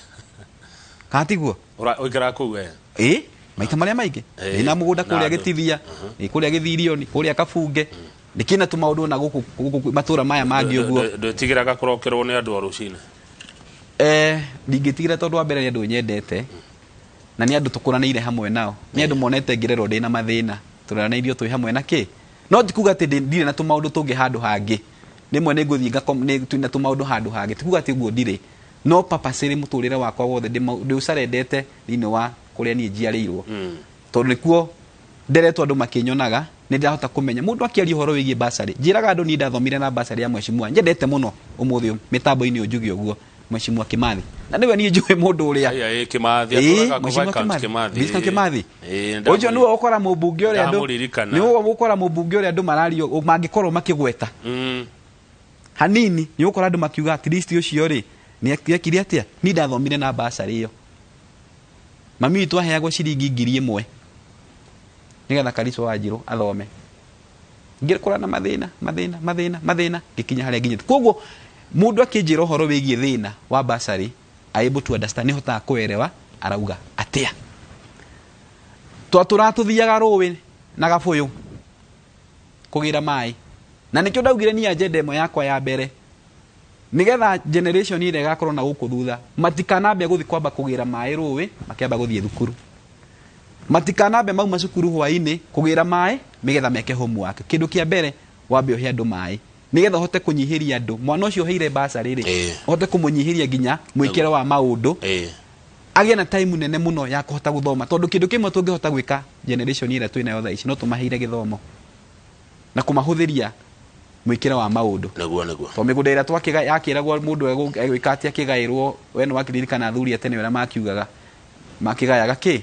Kana tiguo? Ũikaraga kũu we? Maita marĩa maingĩ. Ndĩna mũgũnda kũrĩa Na andũ. Gĩtithia, kũrĩa Gĩthirioni, kũrĩa Kabunge. Ndĩkĩna tũmaũndũ na gũkũ matũra maya mangĩ ũguo. Ndwĩtigĩraga kũrokerwo nĩ andũ o rũcinĩ? Ndingĩtigĩra tondũ wa mbere nĩ andũ nyendete na nĩ andũ tũkũranĩire hamwe nao. Nĩ andũ monete ngĩrerwo ndĩna mathĩna, tũreranĩirio twĩ hamwe na kĩ. No ti kuga atĩ ndirĩ na tũmaũndũ tũngĩ handũ hangĩ. Rĩmwe nĩ ngũthiĩ twĩna tũmaũndũ handũ hangĩ. Ti kuga atĩ ũguo ndirĩ. No purposely mũtũrĩre wakwa wothe ndĩũcarendete thĩinĩ wa kũrĩa niĩ njiarĩirwo. Tondũ nĩkuo nderetwo andũ makĩnyonaga, nĩ ndĩrahota kũmenya. Mũndũ akĩaria ũhoro wĩgiĩ bursary, njĩraga andũ niĩ ndathomire na bursary ya mheshimiwa. Nyendete mũno ũmũthĩ ũyũ mĩtambo-inĩ ũyũ njuge ũguo, Mheshimiwa Kimathi. Na nĩwe niĩ njũĩ mũndũ ũrĩa. Aya, Kimathi, atũraga kũ Mheshimiwa Viscount Kimathi. Kimathi. Viscount Kimathi. Ndamu- Ũcio nĩwe ũkora mũmbunge ũrĩa andũ- Ndamũririkana. nĩwe ũkora mũmbunge ũrĩa andũ marario, mangĩkorwo makĩgweta. Hanini, nĩ ũgũkora andũ makiuga at least ũcio rĩ, nĩ ekire atĩa? Niĩ ndathomire na bursary ĩyo. Mami witũ aheagwo ciringi ngiri ĩmwe nĩgetha Karicũ Wanjirũ athome. Ngĩkũra na mathĩna, mathĩna, mathĩna, mathĩna, ngĩkinya harĩa nginyĩte. Koguo mũndũ akĩnjĩra ũhoro wĩgiĩ thĩna wa bursary, I able to understand, nĩhotaga kũerewa arauga atĩa. Twatũraga tũthiaga rũĩ na gabũyũ kũgĩra maĩ. Na nĩkĩo ndaugire niĩ agenda ĩmwe yakwa ya mbere, nĩgetha generation ĩrĩa ĩgakorwo na gũkũ thutha matikanambe gũthiĩ kwamba kũgĩra maĩ rũĩ makĩamba gũthiĩ thukuru, matikanambe mauma cukuru hwainĩ kũgĩra maĩ nĩgetha meke homework. Kĩndũ kĩa mbere wambe ũhe andũ maĩ nĩgetha ũhote kũnyihĩria andũ. Mwana ũcio ũheire bursary rĩ, ũhote kũmũnyihĩria nginya mwĩkĩre wa maũndũ, agĩe na time nene mũno ya kũhota gũthoma, tondũ kĩndũ kĩmwe tũngĩhota gwĩka generation ĩrĩa twĩ nayo thaa ici no tũmaheire gĩthomo na kũmahũthĩria mwĩkĩre wa maũndũ. Nĩguo, nĩguo. Tondũ mĩgũnda ĩrĩa yakĩragwo mũndũ egwĩka atĩa akĩgaĩrwo, we nĩ wakĩririkana athuri a tene ũrĩa makiugaga, makĩgayaga kĩ?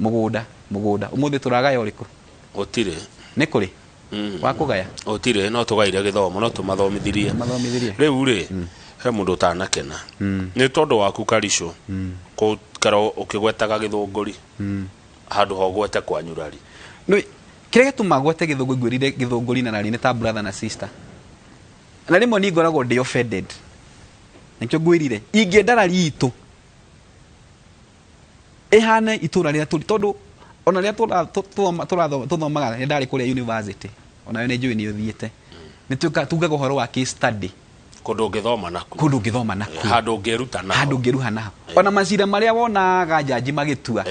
Mũgũnda, mũgũnda. Ũmũthĩ tũragaya ũrĩkũ? Gũtirĩ. Nĩ kũrĩ? Wa kũgaya? Gũtirĩ, no tũgaire gĩthomo, no tũmathomithirie. Tũmathomithirie. Rĩu rĩ, he mũndũ ũtanakena. Nĩ tondũ waku Karicũ, gũikara ũkĩgwetaga Gĩthũngũri, handũ ha ũgwete kwanyu Rari. Nĩ, kĩrĩa gĩtũmaga ngwete Gĩthũngũri, ngwĩrire Gĩthũngũri na Rari nĩ ta brother na sister. Na rĩmwe niĩ ngoragwo ndĩ offended. Nĩkĩo ngwĩrire ingĩenda rari itũ ĩhane itũra rĩrĩa tũrĩ, tondũ ona rĩrĩa tũthomaga, rĩrĩa ndarĩ kũrĩa university, onawe nĩ njũĩ nĩ ũthiĩte, nĩ tugaga ũhoro wa case study. Kũndũ ũngĩthoma nakuo. Kũndũ ũngĩthoma nakuo. Handũ ũngĩruta naho. Handũ ũngĩruha naho. Ona macira marĩa wonaga njanji magĩtua,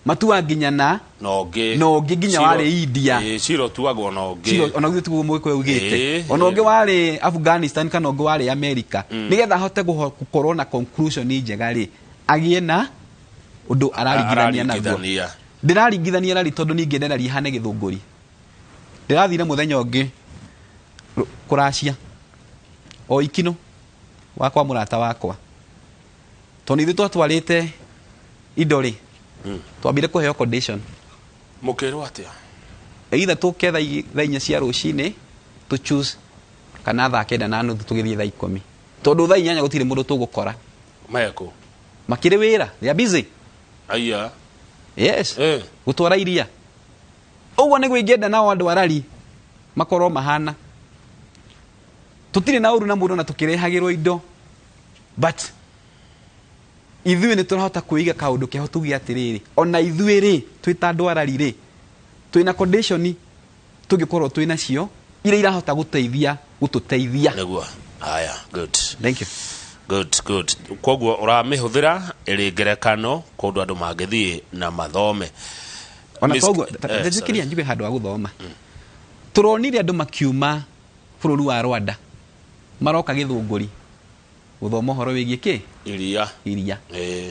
matua nginya na na ũngĩ, na ũngĩ nginya warĩ India. Cira ũtuagwo na ũngĩ. Cira ona githĩ tiguo Mũgĩkũyũ augĩte? Ona ũngĩ warĩ Afghanistan kana ũngĩ warĩ America, nĩgetha ahote gũkorwo na conclusion njega rĩ, agĩe na ũndũ araringithania naguo. Araringithania. Ndĩraringithania rari tondũ ningĩ ndĩraria hane Gĩthũngũri. Ndĩrathire mũthenya ũngĩ kũracia o ikino wakwa mũrata wakwa, tondũ ithuĩ twatwarĩte indo rĩ, twambire kũheo condition. Mũkĩrwo atĩa? Either tũke thaa 4 cia rũcinĩ to choose, kana thaa 9:30 tũgĩthiĩ thaa 10, tondũ thaa 8 gũtirĩ mũndũ tũgũkora. Mekũ? Makĩrĩ wĩra, they are busy. Aya. Yes. Gũtwara iria. Ũguo nĩguo ingĩenda nao andũ arari makorwo mahana. Tũtirĩ na ũru na mũndũ na tũkĩrehagĩrwo indo, but ithuĩ nĩ tũrahota kwĩiga kaũndũ keho tuge atĩrĩrĩ, ona ithuĩ rĩ twĩ ta andũ arari rĩ, twĩna condition tũngĩkorwo twĩ nacio iria irahota gũtũteithia. Nĩguo. Haya, good. Thank you. Good, good. Koguo ũramĩhũthĩra ĩrĩ ngerekano kũndũ andũ mangĩthiĩ na mathome. Ona koguo, njĩkĩria njuge handũ ha gũthoma. Tũronire andũ makiuma bũrũri wa Rwanda maroka Gĩthũngũri gũthoma ũhoro wĩgiĩ kĩ? Iria. Iria.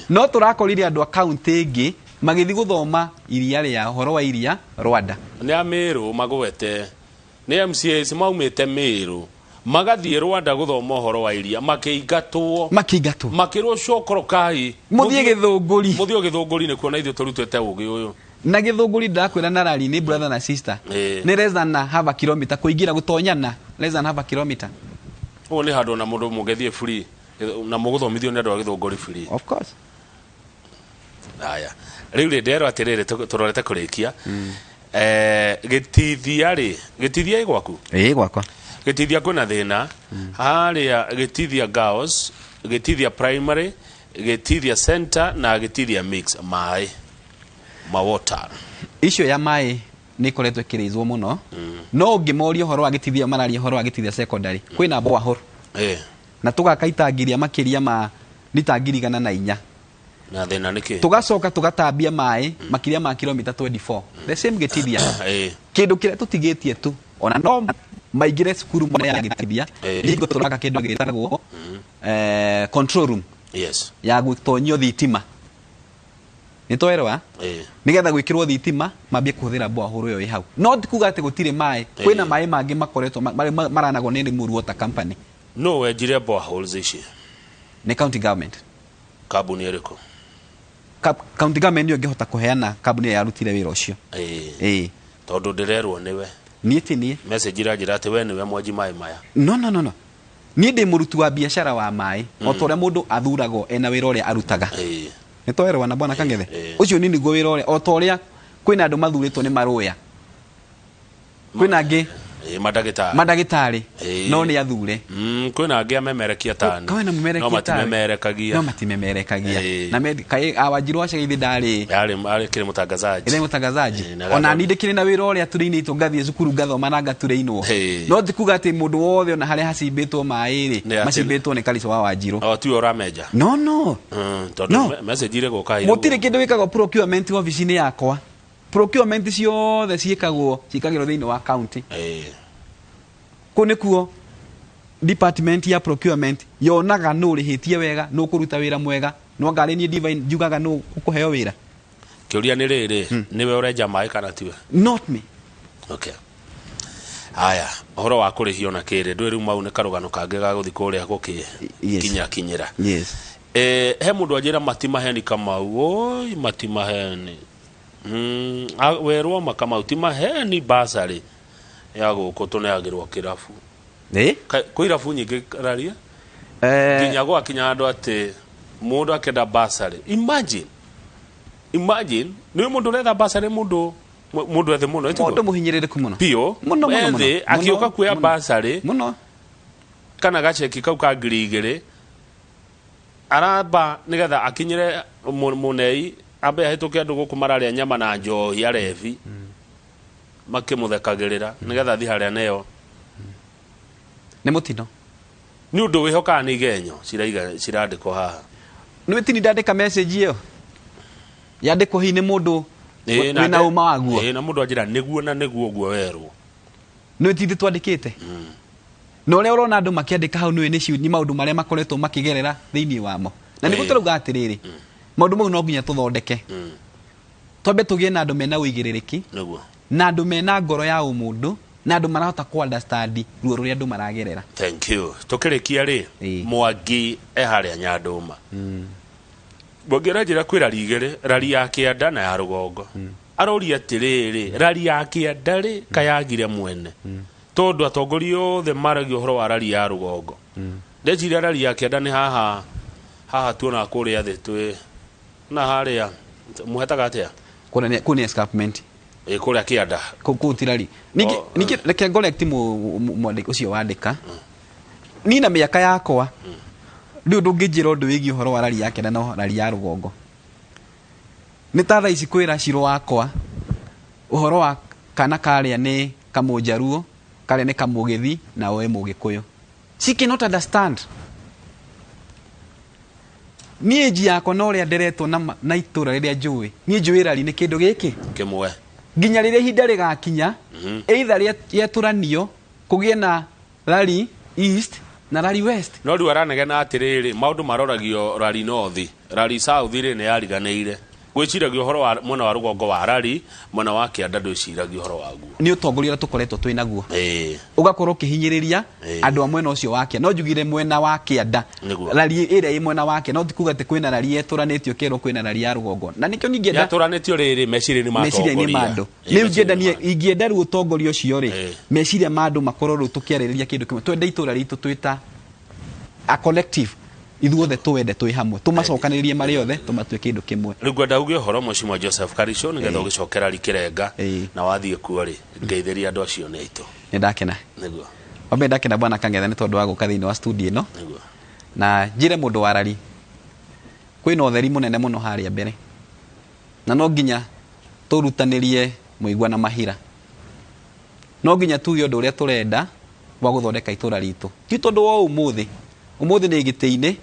No tũrakorire andũ a kaunti ĩngĩ magĩthiĩ gũthoma iria rĩa ũhoro wa iria Rwanda. Nĩ a Meru magwete, nĩ MCAs maumĩte Meru magathiĩ Rwanda gũthoma ũhoro wa iria, makĩingatwo. Makĩingatwo. Makĩrwo cokorokai. Mũthiĩ Gĩthũngũri. Mũthiĩ Gĩthũngũri nĩkuo na ithuĩ tũrutĩte ũgĩ ũyũ. Na Gĩthũngũri ndakwĩra na rari nĩ brother na sister. Nĩ less than half a kilometer kũingĩra gũtonyana, less than half a kilometer. Ũguo nĩ handũ na mũndũ mũngĩthiĩ free na mũgũthomithio nĩ andũ a Gĩthũngũri free. Of course. Haya. Rĩu rĩ nderwo atĩrĩrĩ, tũrorete kũrĩkia. Gĩtithia rĩ, Gĩtithia ĩ gwaku? Ĩ gwakwa. Gĩtithia kwĩna thĩna. Harĩa Gĩtithia Girls, Gĩtithia Primary, Gĩtithia Center na Gĩtithia Mix, maĩ. Mawota. Icio ya maĩ nĩ ikoretwo ĩkĩrĩizwo mũno. No ũngĩmoria ũhoro wa Gĩtithia, mararia ũhoro wa Gĩtithia Secondary, kwĩna borehole. Na tũgaka itangiria makĩria ma lita ngiri igana na inya. Na thĩna nĩ kĩ? Tũgacoka tũgatambia maĩ makĩria ma kilomita 24. The same Gĩtithia. Kĩndũ kĩrĩa tũtigĩtie tu, ona no maingĩre cukuru mone ya Gĩtithia, nĩ tũraka kĩndũ gĩtagwo, control room. Ya gũtonyio thitima. Nĩ twerwa? Nĩgetha gwĩkĩrwo thitima, mambie kũhũthĩra borehole ĩyo ĩ hau. No ti kuga atĩ gũtirĩ maĩ, kwĩna maĩ mangĩ makoretwo maranagwo nĩ Limuru Water Company. No wenjire boreholes ici? Nĩ county government. Kambuni ĩrĩkũ? County government nĩyo ĩngĩhota kũheana kambuni ĩrĩa yarutire wĩra ũcio. Tondũ ndĩrerwo nĩwe. Niĩ ti niĩ. Message iranjĩra atĩ we nĩwe mwenji maĩ maya. No, no, no, no. Niĩ ndĩ mũruti wa biacara wa maĩ. O ta ũrĩa mũndũ athuragwo ena wĩra ũrĩa arutaga. Nĩ twerwo na bwana Kang'ethe? Ũcio nĩ nĩguo wĩra ũrĩa, o ta ũrĩa kwĩna andũ mathurĩtwo nĩ marũya. Kwĩna angĩ Mandagĩtarĩ. Mandagĩtarĩ. No nĩ athure. Kwĩna angĩ amemerekia tani. Kwĩna mũmerekia No tani. matimemerekagia. No timemerekagia. Na kaĩ, Wanjiru wa Chege ithe ndarĩ. Yarĩ, arĩ kĩrĩ mũtangazaji. Ĩrĩ mũtangazaji. Na Ona gathoma. niĩ ndĩkĩrĩ na wĩra ũrĩa tũrĩinĩtwo ngathiĩ cukuru ngathoma na ngatũrĩinwo. No ti kuga atĩ mũndũ wothe ona harĩa hacimbĩtwo maĩ rĩ, Nĩ atĩ macimbĩtwo nĩ Karicũ wa Wanjiru. O, tiwe ũramenja. No, no. Tondũ No. message irĩ gũka irĩ Gũtirĩ gũka. kĩndũ gĩkagwo procurement obici-inĩ yakwa. Procurement ciothe ciĩkagĩrwo thĩinĩ wa county. Kũu nĩkuo department ya procurement yonaga nũ ũrĩhĩtie wega, nũ ũkũruta wĩra mwega, no ngarĩ niĩ Divine njugaga nũ ũkũheo wĩra. Kĩũria nĩ rĩrĩ, nĩwe ũrenja maĩ kana tiwe? Not me. Okay. Haya, ũhoro wa kũrĩhio na kĩrĩ, ndũĩ rĩu mau nĩ karũgano kangĩ ga gũthiĩ kũrĩa gũkĩ kinya kinyĩra. He mũndũ anjĩra matimaheni Kamau, oi matimaheni. Werwo ma Kamau ti maheni basarĩ ya gũkũ tũneagĩrwo kĩrabu. Kwĩ irabu nyingĩ raria? Nginya gwakinya handũ atĩ mũndũ akĩenda basarĩ. Imagine. Imagine, nĩ mũndũ ũretha basarĩ mũndũ ethĩ mũno, ĩtiguo? Mũndũ mũhinyĩrĩrĩku mũno. Biũ. Mũno, mũno, mũno. Ethĩ, akĩũka Mũno, kuoya mũno. basarĩ. Mũno. Kana gaceki kau ka ngiri igĩrĩ. Aramba nĩgetha akinyĩre mũnei ambe ahĩtũke andũ gũkũ mararĩa nyama na njohi arebi makĩmũthekagĩrĩra nĩgetha athiĩ harĩa neo. Nĩ mũtino. Nĩ ũndũ wĩhokaga nĩ igenyo ciraiga cirandĩkwo haha. Nĩ tini ndandĩka message ĩyo yandĩkwo hihi nĩ mũndũ wĩna ũma waguo. Ĩĩ, na mũndũ anjĩra nĩguo na nĩguo ũguo werwo. Nĩ tindi twandĩkĩte na ũrĩa ũrona andũ makĩandĩka hau nĩ nĩ maũndũ marĩa makoretwo makĩgerera thĩinĩ wamo. Na nĩguo tũrauga atĩrĩrĩ, maũndũ mau no nginya tũthondeke. Twambe tũgĩe na andũ mena ũigĩrĩrĩki na andũ mena ngoro ya ũmũndũ na andũ marahota kũ understand ruo rũrĩa andũ maragerera. Thank you. Tũkĩrĩkia rĩ, Mwangi e harĩa Nyandũma. Mwangi aranjĩra kwĩ rari igĩrĩ, rari ya kĩanda na ya rũgongo. Aroria atĩrĩrĩ, rari ya kĩanda rĩ, kayagire mwene. Tondũ atongoria othe maragia ũhoro wa rari ya rũgongo. Ndeciria rari ya kĩanda nĩ haha haha tuonaga kũrĩa thĩ twĩ na harĩa mũhetaga atĩa? Kũu nĩ escarpment. Ĩ kũrĩa kĩanda. Kũu ti rari. Ningĩ ningĩ reke ngorect mwandĩki ũcio wandĩka. Niĩ na mĩaka yakwa rĩu ndũngĩnjĩra ũndũ wĩgiĩ ũhoro wa rari ya kĩanda na rari ya rũgongo. Nĩ ta thaa ici kwĩra Shiro wakwa ũhoro wa kana karĩa nĩ kamũnjaruo, karĩa nĩ kamũgĩthi na oe mũgĩkũyũ. She cannot understand. Niĩ nji yakwa na ũrĩa nderetwo na itũra rĩrĩa njũĩ, niĩ njũĩ rari nĩ kĩndũ gĩkĩ kĩmwe. Nginya rĩrĩa ihinda rĩgakinya, either rĩatũranio kũgĩe na rari east na rari west. No rĩu aranegena atĩrĩrĩ, maũndũ maroragio rari north, rari south rĩ nĩ yariganĩire. Gwĩciragio ũhoro wa mwena wa rũgongo wa rari, mwena wa kĩanda ndwĩciragia ũhoro waguo. Nĩ ũtongoria ũrĩa tũkoretwo twĩ naguo. Ũgakorwo ũkĩhinyĩrĩria andũ a mwena ũcio wa kĩanda. No njugire mwena wa kĩanda. Rari ĩrĩa ĩ mwena wa kĩanda, no ti kuga atĩ kwĩna rari yetũranĩtio ũkerwo kwĩna rari ya rũgongo. Na nĩkĩo ningĩenda Yatũranĩtio rĩrĩ meciria-inĩ ma meciria-inĩ ma atongoria. andũ. Rĩu ingĩenda Meciria-inĩ niĩ, ma andũ. ingĩenda rĩu ũtongoria ũcio rĩ, meciria ma andũ makorwo rĩu tũkĩarĩrĩria kĩndũ kĩmwe. Twende itũra ritũ twĩ ta a collective. Ithuothe twende twĩ hamwe, tũmacokanĩrĩrie marĩ othe, tũmatue kĩndũ kĩmwe. Rĩu ngwenda uge ũhoro Mheshimiwa Joseph Karisho nĩgetha ũgĩcokera Rikĩrenga na wathiĩ kuo rĩ, ngeithĩria andũ acio nĩ aitũ. Nĩ ndakena. Nĩguo. Wambe ndakena Bwana Kang'ethe nĩ tondũ wa gũka thĩinĩ wa studio ĩno. Nĩguo. Na njĩre mũndũ wa rari kwĩna ũtheri mũnene mũno harĩa mbere. Na no nginya tũrutanĩrie mũigua na mahira. No nginya tuge ũndũ ũrĩa tũrenda wa gũthondeka itũra ritũ. Ti tondũ wa ũmũthĩ. Ũmũthĩ nĩ gĩtĩ-inĩ,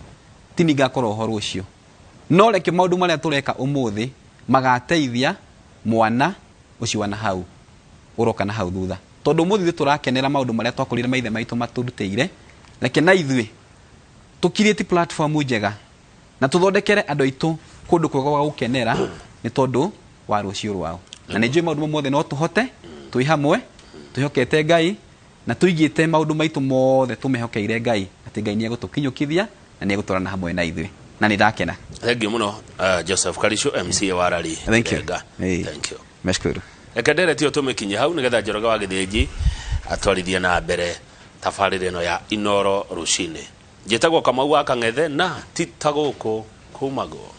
ti niĩ ngakorwo ho rũciũ. No reke maũndũ marĩa tũreka ũmũthĩ magateithia mwana ũcio wa nahau ũroka na hau thutha. Tondũ ũmũthĩ ithuĩ tũrakenera maũndũ marĩa twakorire maithe maitũ matũrutĩire, reke na ithuĩ tũ create platform njega na tũthondekere andũ aitũ kũndũ kwega gwa gũkenera nĩ tondũ wa rũciũ rwao. Na nĩ njũĩ maũndũ mothe no tũhote twĩ hamwe, twĩhokete Ngai na tũigĩte maũndũ maitũ mothe tũmehokeire Ngai atĩ Ngai nĩ egũtũkinyũkithia na nĩ egũtwarana hamwe na ithuĩ. Na nĩ ndakena. Thank you mũno, Joseph Karisho MCA wa Rari. Thank you. Kirenga. Thank you. Nashukuru. Reke ndereti ĩyo tũmĩkinye hau nĩgetha Njoroge wa Gĩthĩnji atwarithie na mbere tabarĩra ĩno ya Inoro rũcinĩ. Njĩtagwo Kamau wa Kang'ethe na ti ta gũkũ kumagwo.